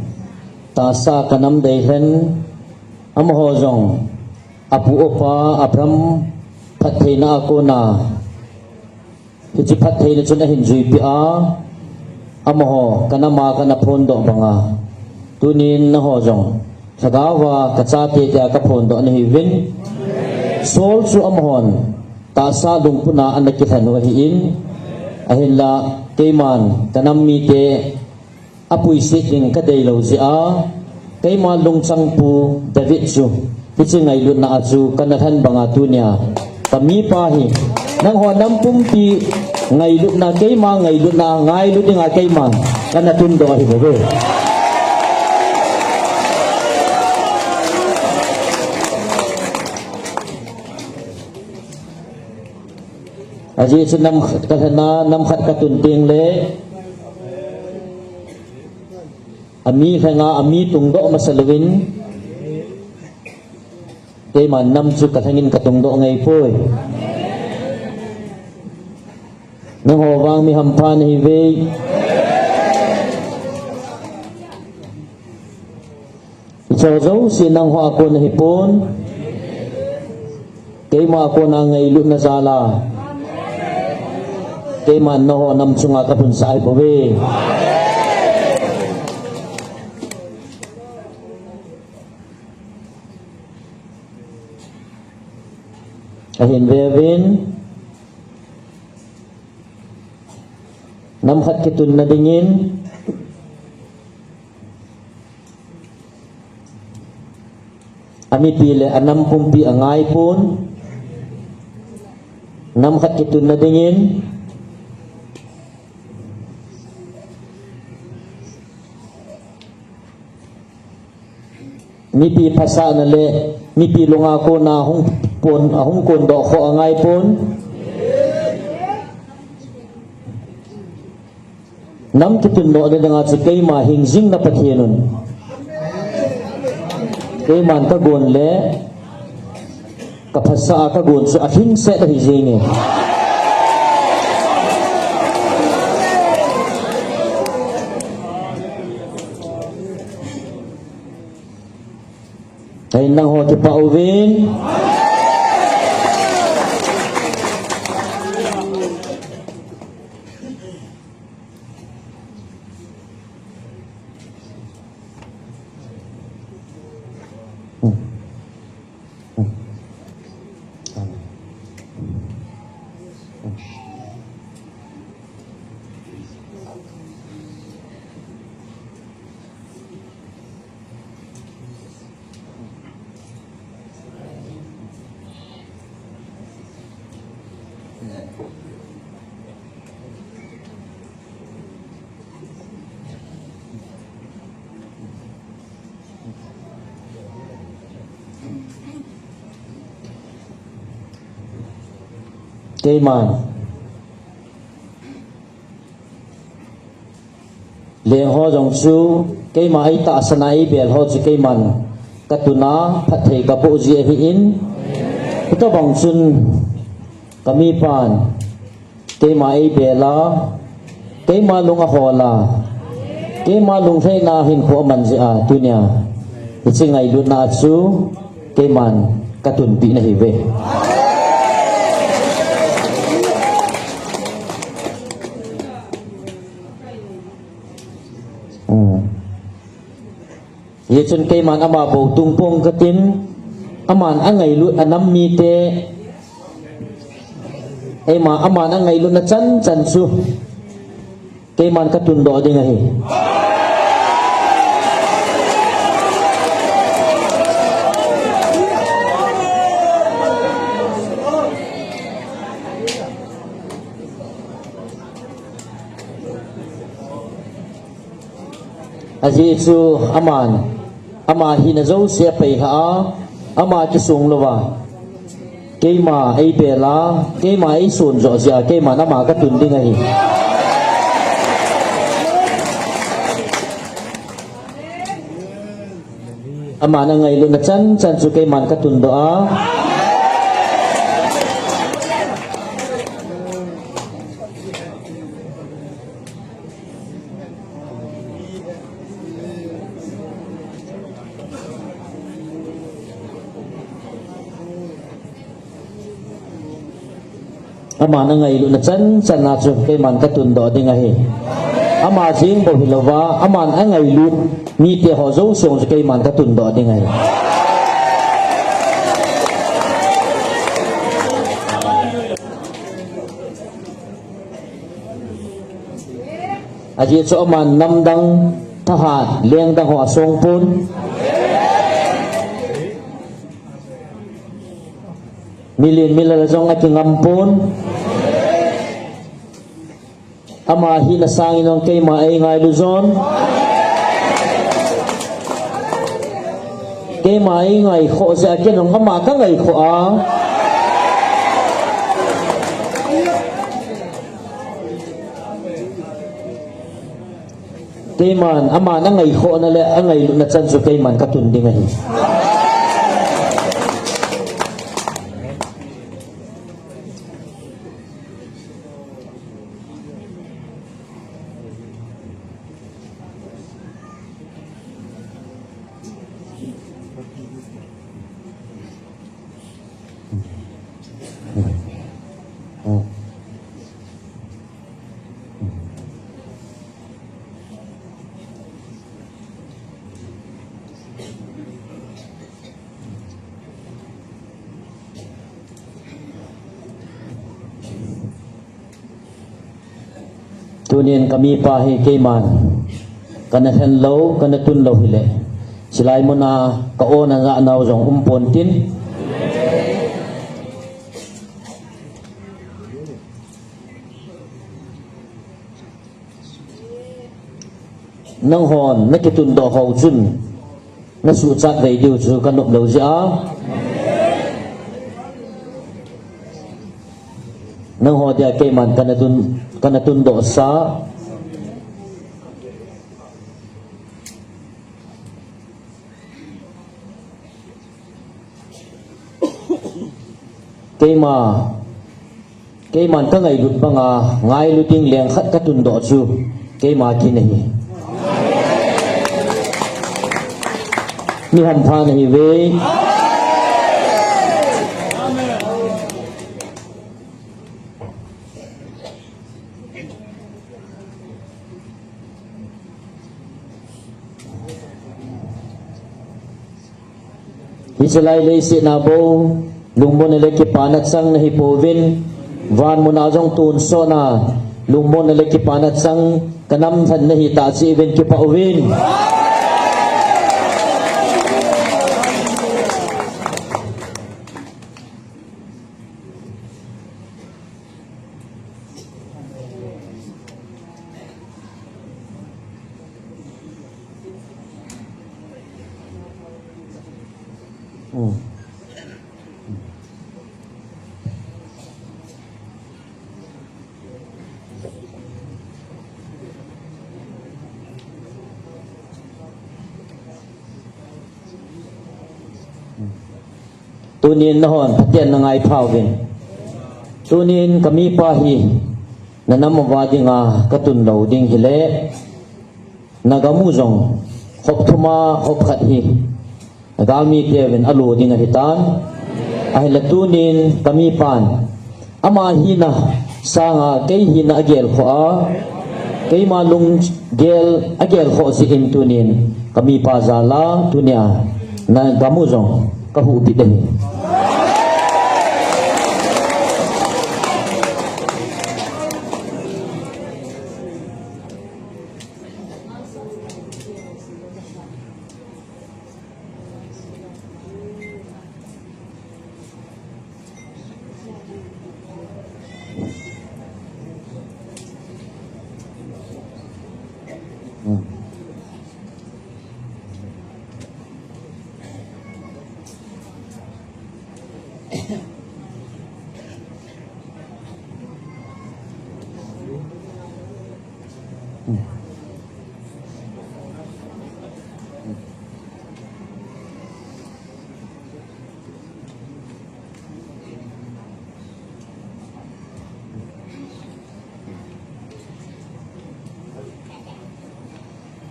tahsa kanam dei hen, amaho jong apu upa Abraham phattheina a kona hiche phattheina chun ahin juipeh a, amaho kanam a kana phondoh banga, tunin nangho jong lhagaova kachate tia kaphondoh nahiuvin. Saul chu amahon tahsa lungput a ana kilhen u ahin, ahinla keiman kanam mite apuiset ding kadei lou jeh a, keima lungchangpu David chu hiche ngailutna a chu kana lhen banga tunia kamipa hi nangho nam pumpi ngailutna, keima ngailutna ngailu dinga keiman kana tundoh ahi bouve. Ajeh chu nam khat kalhen a, nam khat katun tengle, ami lhenga ami tungdoh masa louvin, keiman nam chu kalhengin katungdoh ngeipoi. Nangho vang mi hampha nahiuve. Hicheho jouse nangho a kon ahipon, keima a kona ngailutna jal a keiman nangho nam chunga kapunsah ahibouve. Ahin veuvin, nam khat kitunna dingin amipi le anam pumpi angaipon, nam khat kitunna dingin mipi phasahna le mipi lunga kona hung pon, ahung kondoh kho angaipon. Nam kitundoh nadinga chu keima hingjingna Pathen un keiman kagon le kaphasah a kagon chu alhingset ahi jinge. Ahin nangho kipah uvin. Keiman leng ho jong chu keima eitahsan a eibel ho chu keiman katun a phatthei kaboh ji ahin. Hitobang chun kamipan keima eibel a, keima lung ahol a, keima lunglhaina hinkho aman jeh a tunia hiche ngailutna a chu keiman katunpeh nahiuve. Hmm. Hichun keiman ama bou tung pong katin, aman angailut anam mite, eima, aman angailutna chan chan chu keiman katundoh ding ahi. Ajeh chu aman, ama hina jouse apeilha a, ama kisong louva keima eibel a, keima eisonjoh jeh a, keiman ama katun ding ahi. Aman angailutna chan chan chu keiman katundoh a. Aman angailutna chan chan a chu keiman katundoh ding ahi. Ama jeng bou hilouva, aman angailut mite ho jouse chu keiman katundoh ding ahi. Ajeh chu aman namdang thahat lengdang ho asong pon. Milen milal jong akingam pon. Ama hina sangin jong keima eingailu jon. Keima eingaikhoh jeh a ken jong ama kangaikhoh a. Keiman, aman angaikhohna le angailutna chan chu keiman katun ding ahi. Tunin kamipa hi keiman kana lhen lou, kana tun lou hile, chilai muna ka-on a ngah nau jong um pon tin. Nanghon nakitundoh hou chun nasuhchat vei diu chu kanom lou jeh a, nangho dia keiman kana tun, kana tundoh sa. Keima, keiman kangailut banga ngailu ding leng khat katundoh chu keima kin ahi. Mi hampha nahiuve. Hiche lai leiset a bou lungmonna le kipana chang nahi pouvin, van muna jong tonsot na lungmonna le kipana chang kanam lhen nahi tah jeh uvin kipah uvin. Tunin nahon phaten nangai phauvin. Tunin kamipa hi nanam uva dinga katun lou ding hile, nagam u jong hop thum a hop khat hi nagalmiteuvin alo ding ahitan. Ahile tunin kamipan ama hina sanga kei hina agelkhoh a, keima lunggel agelkhoh jeh in tunin kamipa jal a tunia nagam u jong kahuhbit ahi.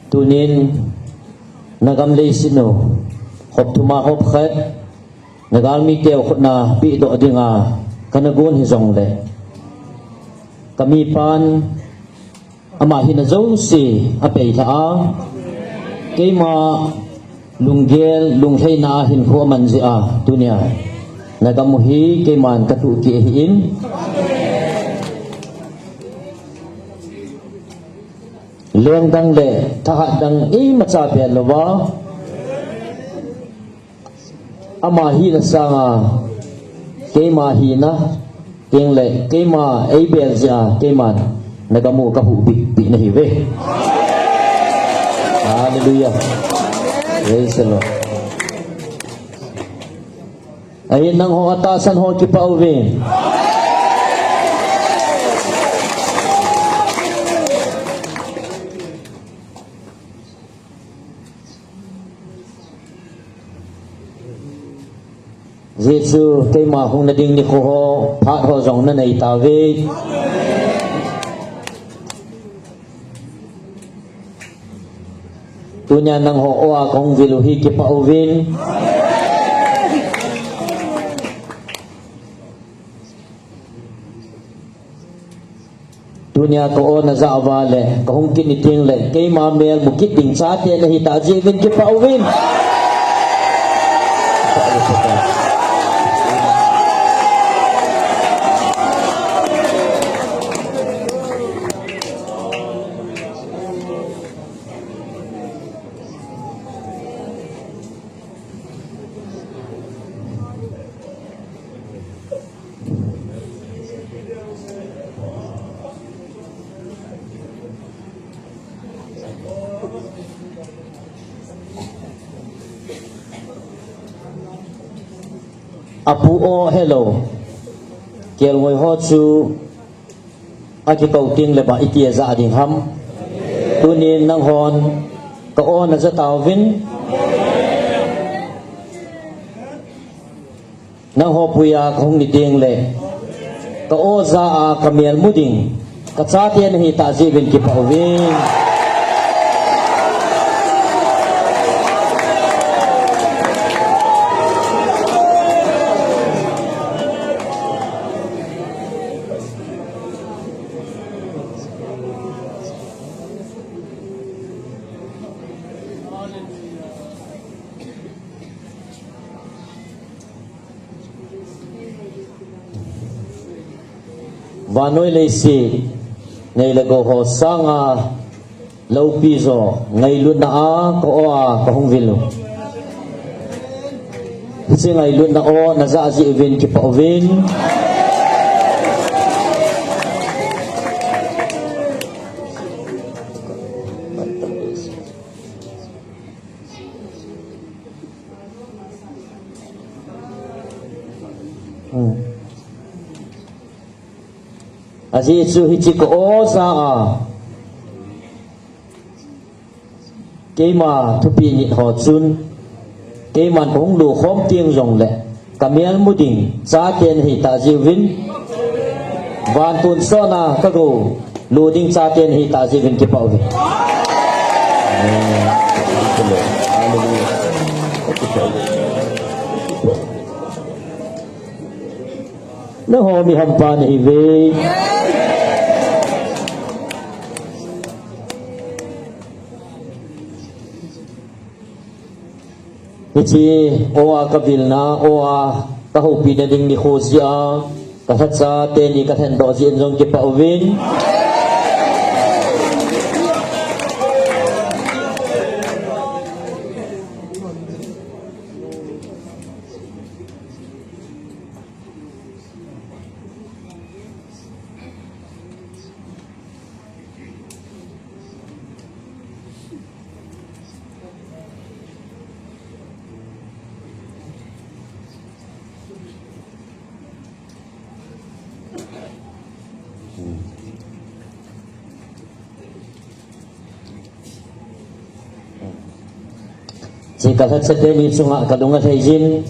Tunin nagam leiset u hop thum a hop khat nagalmite u khut na pehdoh dinga kana gon hijongle, Kamipan ama hina jouse apeilha a, keima lunggel lunglhaina a hinkho aman jeh a tunia nagam u hi keiman katuh kit ahin. Lengdang le thahat dang imacha bel louva, ama hina sanga keima hina, tengle keima eibel jeh a keiman nagam u kahuhbitpi nahiuve. Hallelujah. Praise the Lord. Ahin nangho atahsan ho kipah uvin. Jesu keima hung nading nikho ho, phat ho jong nanei tauve. Tunia nangho o a kahung vil u hi kipah uvin. Tunia ka o najah uva le kahung kit ni tengle keima mel mu kit ding chate nahitah jeh uvin kipah uvin. Apu o helou. Kelngoi ho chu akikou tengle ba iti ajah ding ham. Tunin nanghon ka o najah tauvin. Nangho puia kahung ni tengle ka o jah a kamel mu ding kachate nahitah jeh uvin kipah uvin. Vannoi leiset nei le gou ho sanga loupi jo ngailutna a ka o a kahung vil u. Hiche ngailutna o najah jeh uvin kipah uvin. Ajeh chu hiche ka o jah a keima thupi nit ho chun keiman kahung lukhom teng jongle kamel mu ding chate nahitah jeh uvin, van tonsot a ka gou lu ding chate nahitah jeh uvin kipah uvin. Nangho mi hampa nahiuve. Hiche o a kavilna, o a kahoupi nading nikho jeh a kalhacha teni kalhendoh jeh in jong kipah uvin. Hiche kalhacha teni chunga kalung alhai jin.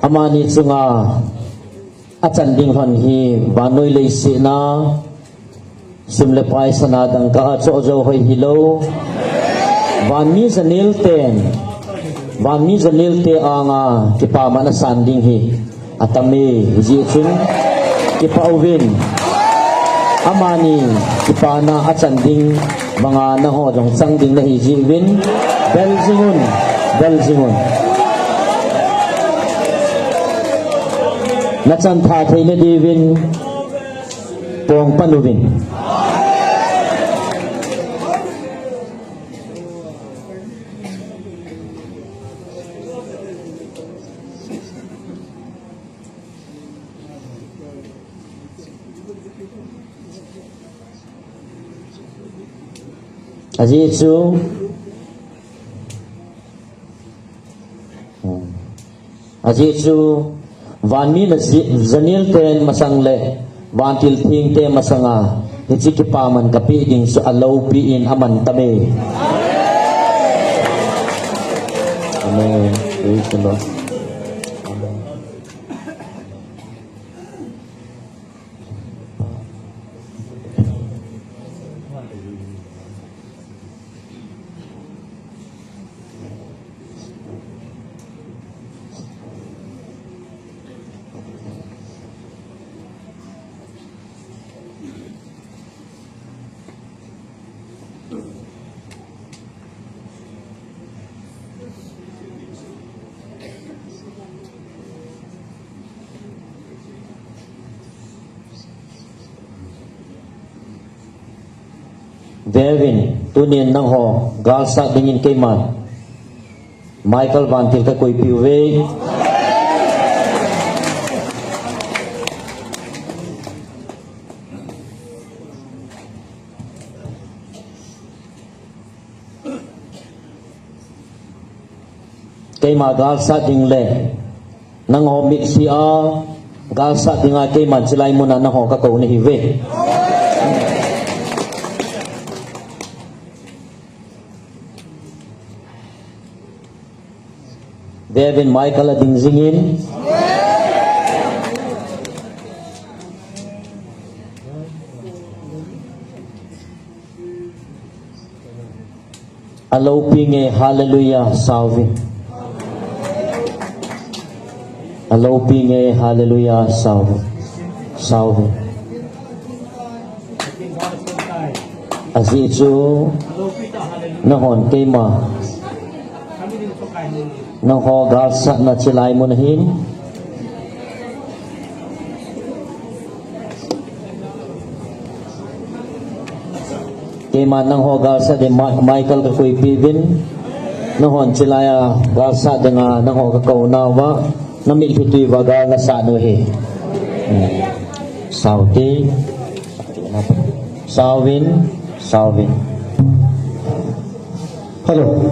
Amani chunga achan ding lhon hi vannoi leiset a sum le pai sana dangka a choh jou hoi hilou. Vanmi janel ten, vanmi janel te anga kipaman asan ding hi atam e, hijeh chun kipah uvin. Amani kipana achan ding banga nangho jong chang ding nahi jiuvin, bel jingun, bel jingun. Nachan tha theina diuvin pong pan uvin. Ajeh chu, hmm. Ajeh chu, vanmi le ji-, janel ten masang le, vantil theng te masanga, hiche kipaman kapeh ding chu aloupi in aman tame. Amen. Praise the Lord. Amen. Veuvin, tunin nangho galsat dingin keiman Michael vantil kakoipiu ve. Keima galsat ding le nangho mitlhi a galsat dinga keiman chilai muna nangho kakou nahiuve. Veuvin, Michael ading jingin. Aloupi nge, hallelujah, sauvin. Aloupi nge, hallelujah, sauvin. Sauvin. Ajeh chu, nanghon keima, nangho galsatna chilai mun ahin. Keima nangho galsat ding Ma-, Michael kakoipiuvin. Nanghon chilai a galsat dinga nangho kakou nauva, namitlhi twi uva gal nasat u ahi. Saute. Sauvin, sauvin. Hello.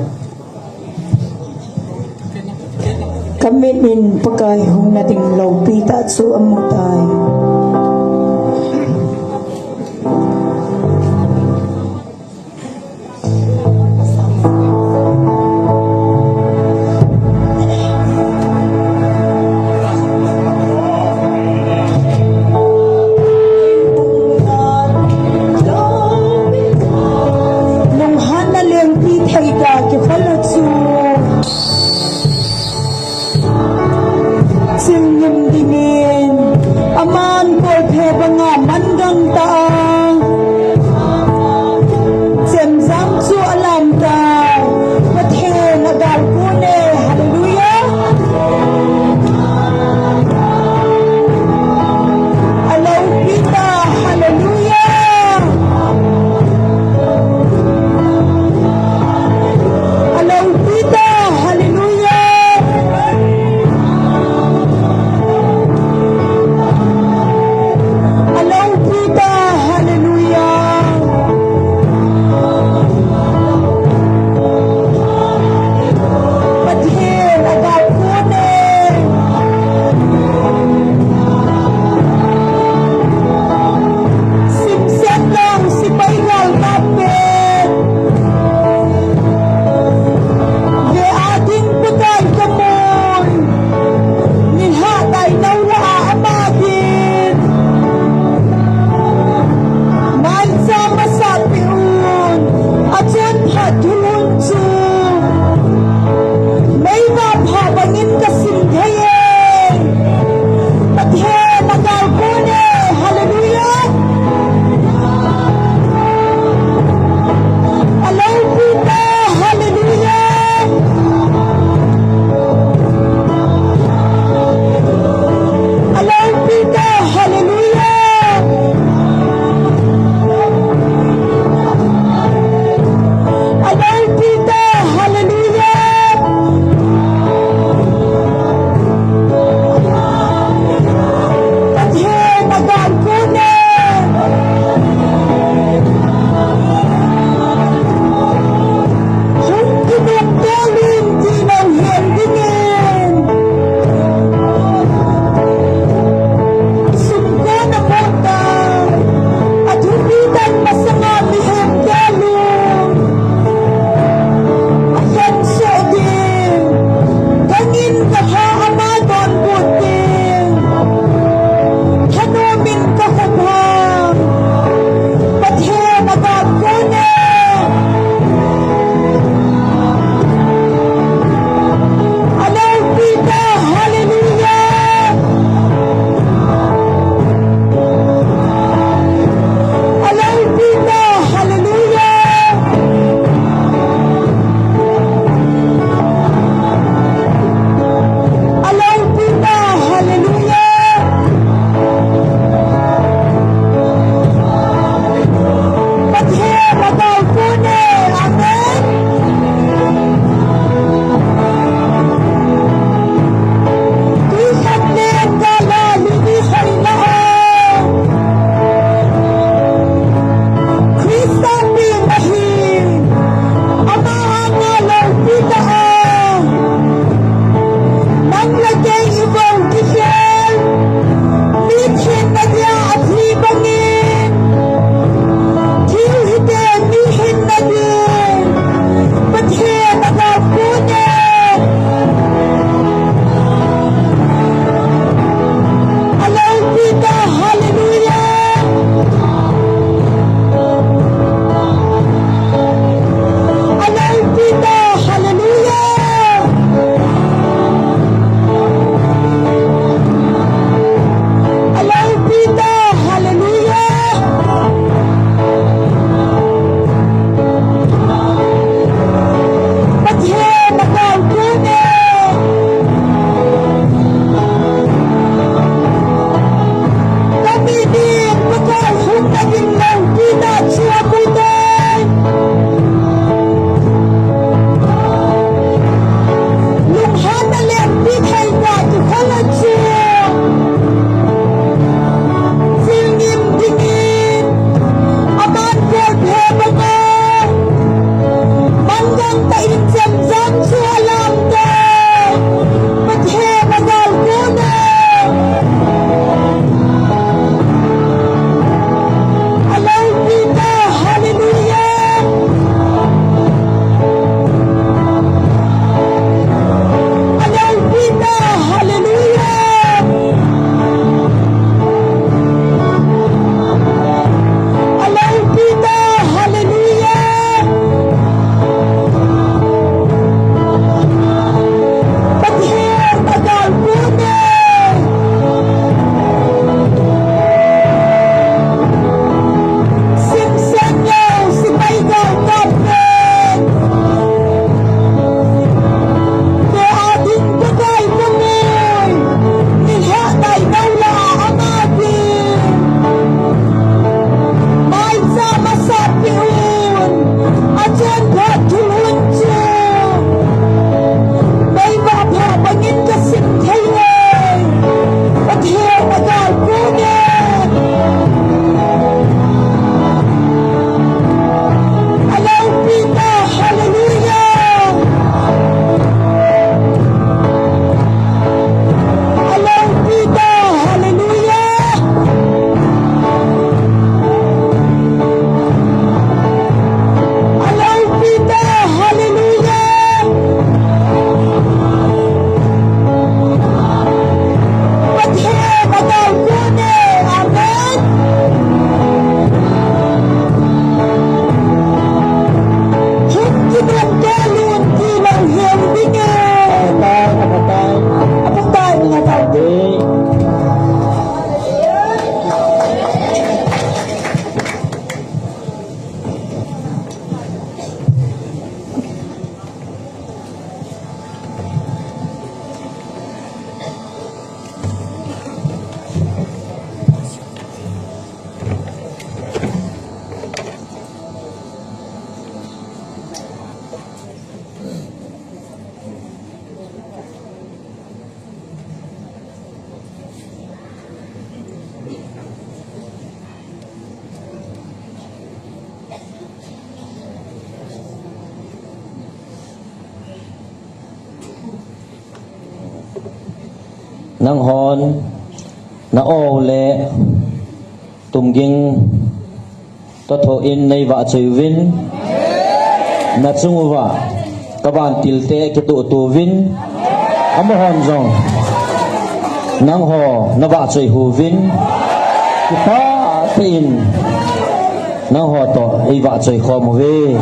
Kamit in Pakai hung nading loupi tah chu amu tai. Nung han na lengpi thei ta kikhol a chu. Chim nim dingin, aman Nanghon na-o le tumging toh tho in neivahchoi uvin, nachung uva kavantil te kitoh to uvin, amahon jong nangho navahchoi uvin, kipah tah in nangho toh eivahchoi khom uve.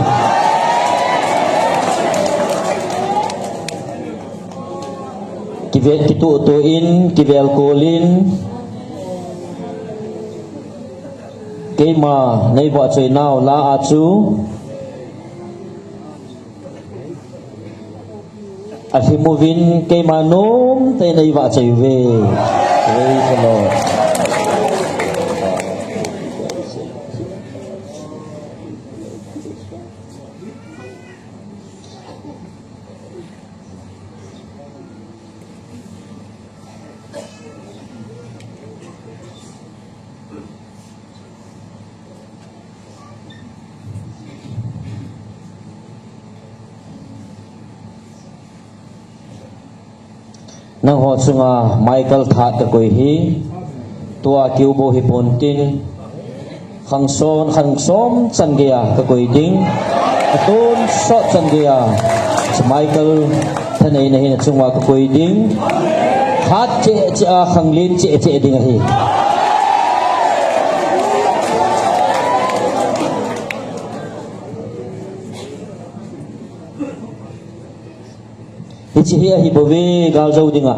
Kive-, kitoh to in, kivel kol in, keima neivahchoi nau lah a chu alhim uvin, keima nom tah in neivahchoi uve. Praise the Lord. Nangho chunga Michael thahat kakoi hi, tua keu bou hipon tin, khang som, khang som chan geiya kakoi ding, atonsot chan geiya Michael thaneina hi nachunga kakoi ding, hat cheh cheh a, khang len cheh cheh ding ahi. Hiche hi ahi bouve, gal jou dinga.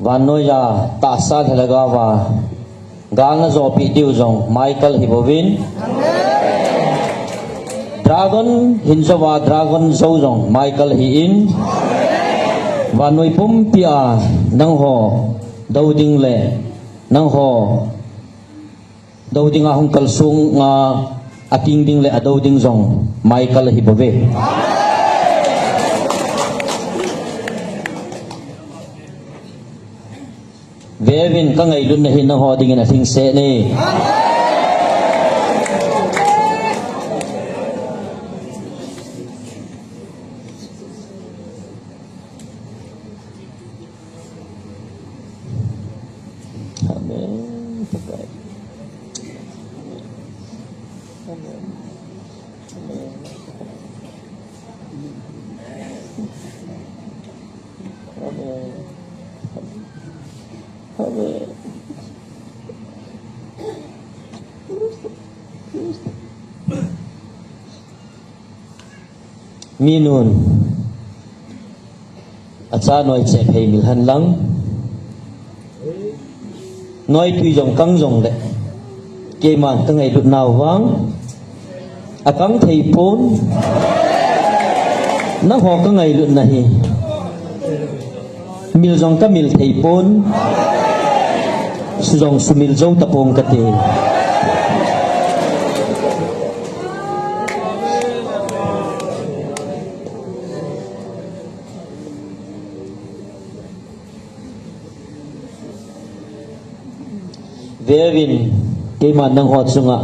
Vannoiya tahsa lhagaova gal najopi diu jong Michael hibouvin, dragon hin jouva dragon jou jong Michael hin, vannoi pumpia nangho dou ding le nangho dou dinga hung kalsung a, ating ding le adou ding jong Michael hibouve. Veuvin, kangailutna hi nangho dingin alhingse e. Amen. Amen. Amen. Amen. Minun acha noi chep heimil hen lang. Noi tui jong kang jongle, keiman kangailut nau vang akang thei pon. Nangho kangailutna hi mil jong kamil thei pon, su jong sumil jou tapong kate. Veuvin, keiman nangho chunga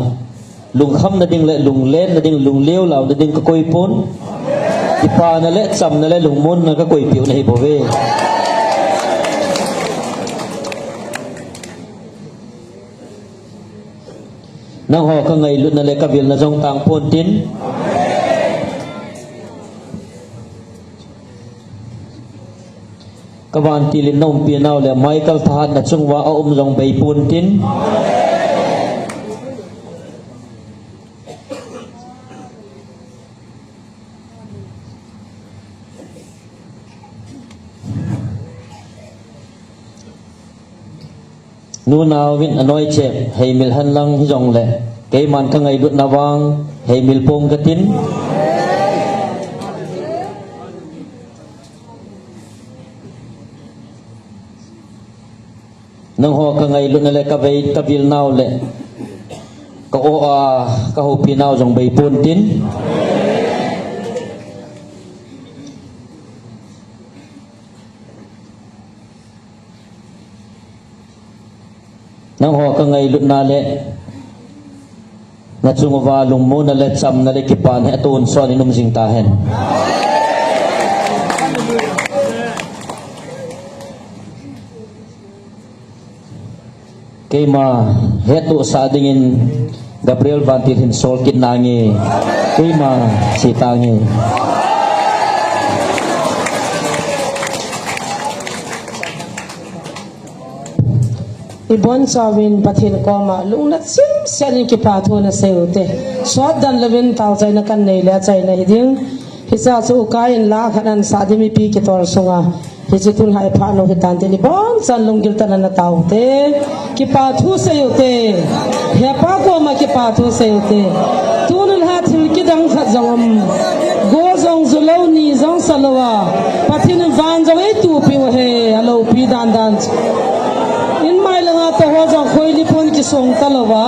lungkhamna ding le lunglenna ding, lungleo launa ding kakoi pon. Kipana le chamna le lungmonna kakoipeh u nahi bouve. Nangho kangailutna le kavilna jong tang pon tin. Kavantil in naumpi nau le Michael thahat nachung uva aum jong bei pon tin. Nunao vin anoi chep heimil hen lang hijongle, keiman kangailutna vang heimil pong katin. Nangho ka ngailutna le ka vei, ka vilnau le ka o a ka houpi nau jong bei pon tin. Nangho ka ngailutna le na chung uva lungmonna le chamna le kipana hi atun son in um jing tahen. Keima hetohsah dingin Gabriel Vantil hin sol kit nange. Keima chi tange. Ibonchauvin Pathen koma lungna chimset in kipathu nasei ute. Sot dan louvin taochaina kanei le achaina hiding. Hiche chu ukai in la khat ahin sah ding mipi kitol sunga. Hiche tulha iphat nau hitante, ibonchan lunggil tah in nataote. Kipathu sei ute. Hepa koma kipathu sei ute. Tuni lha thil kidang khat jong um. Go jong julou, ni jong salou a, Pathen in van jong eitupi uve, aloupi dandan. In mai langa toh ho jong khoili pon kisong talouva.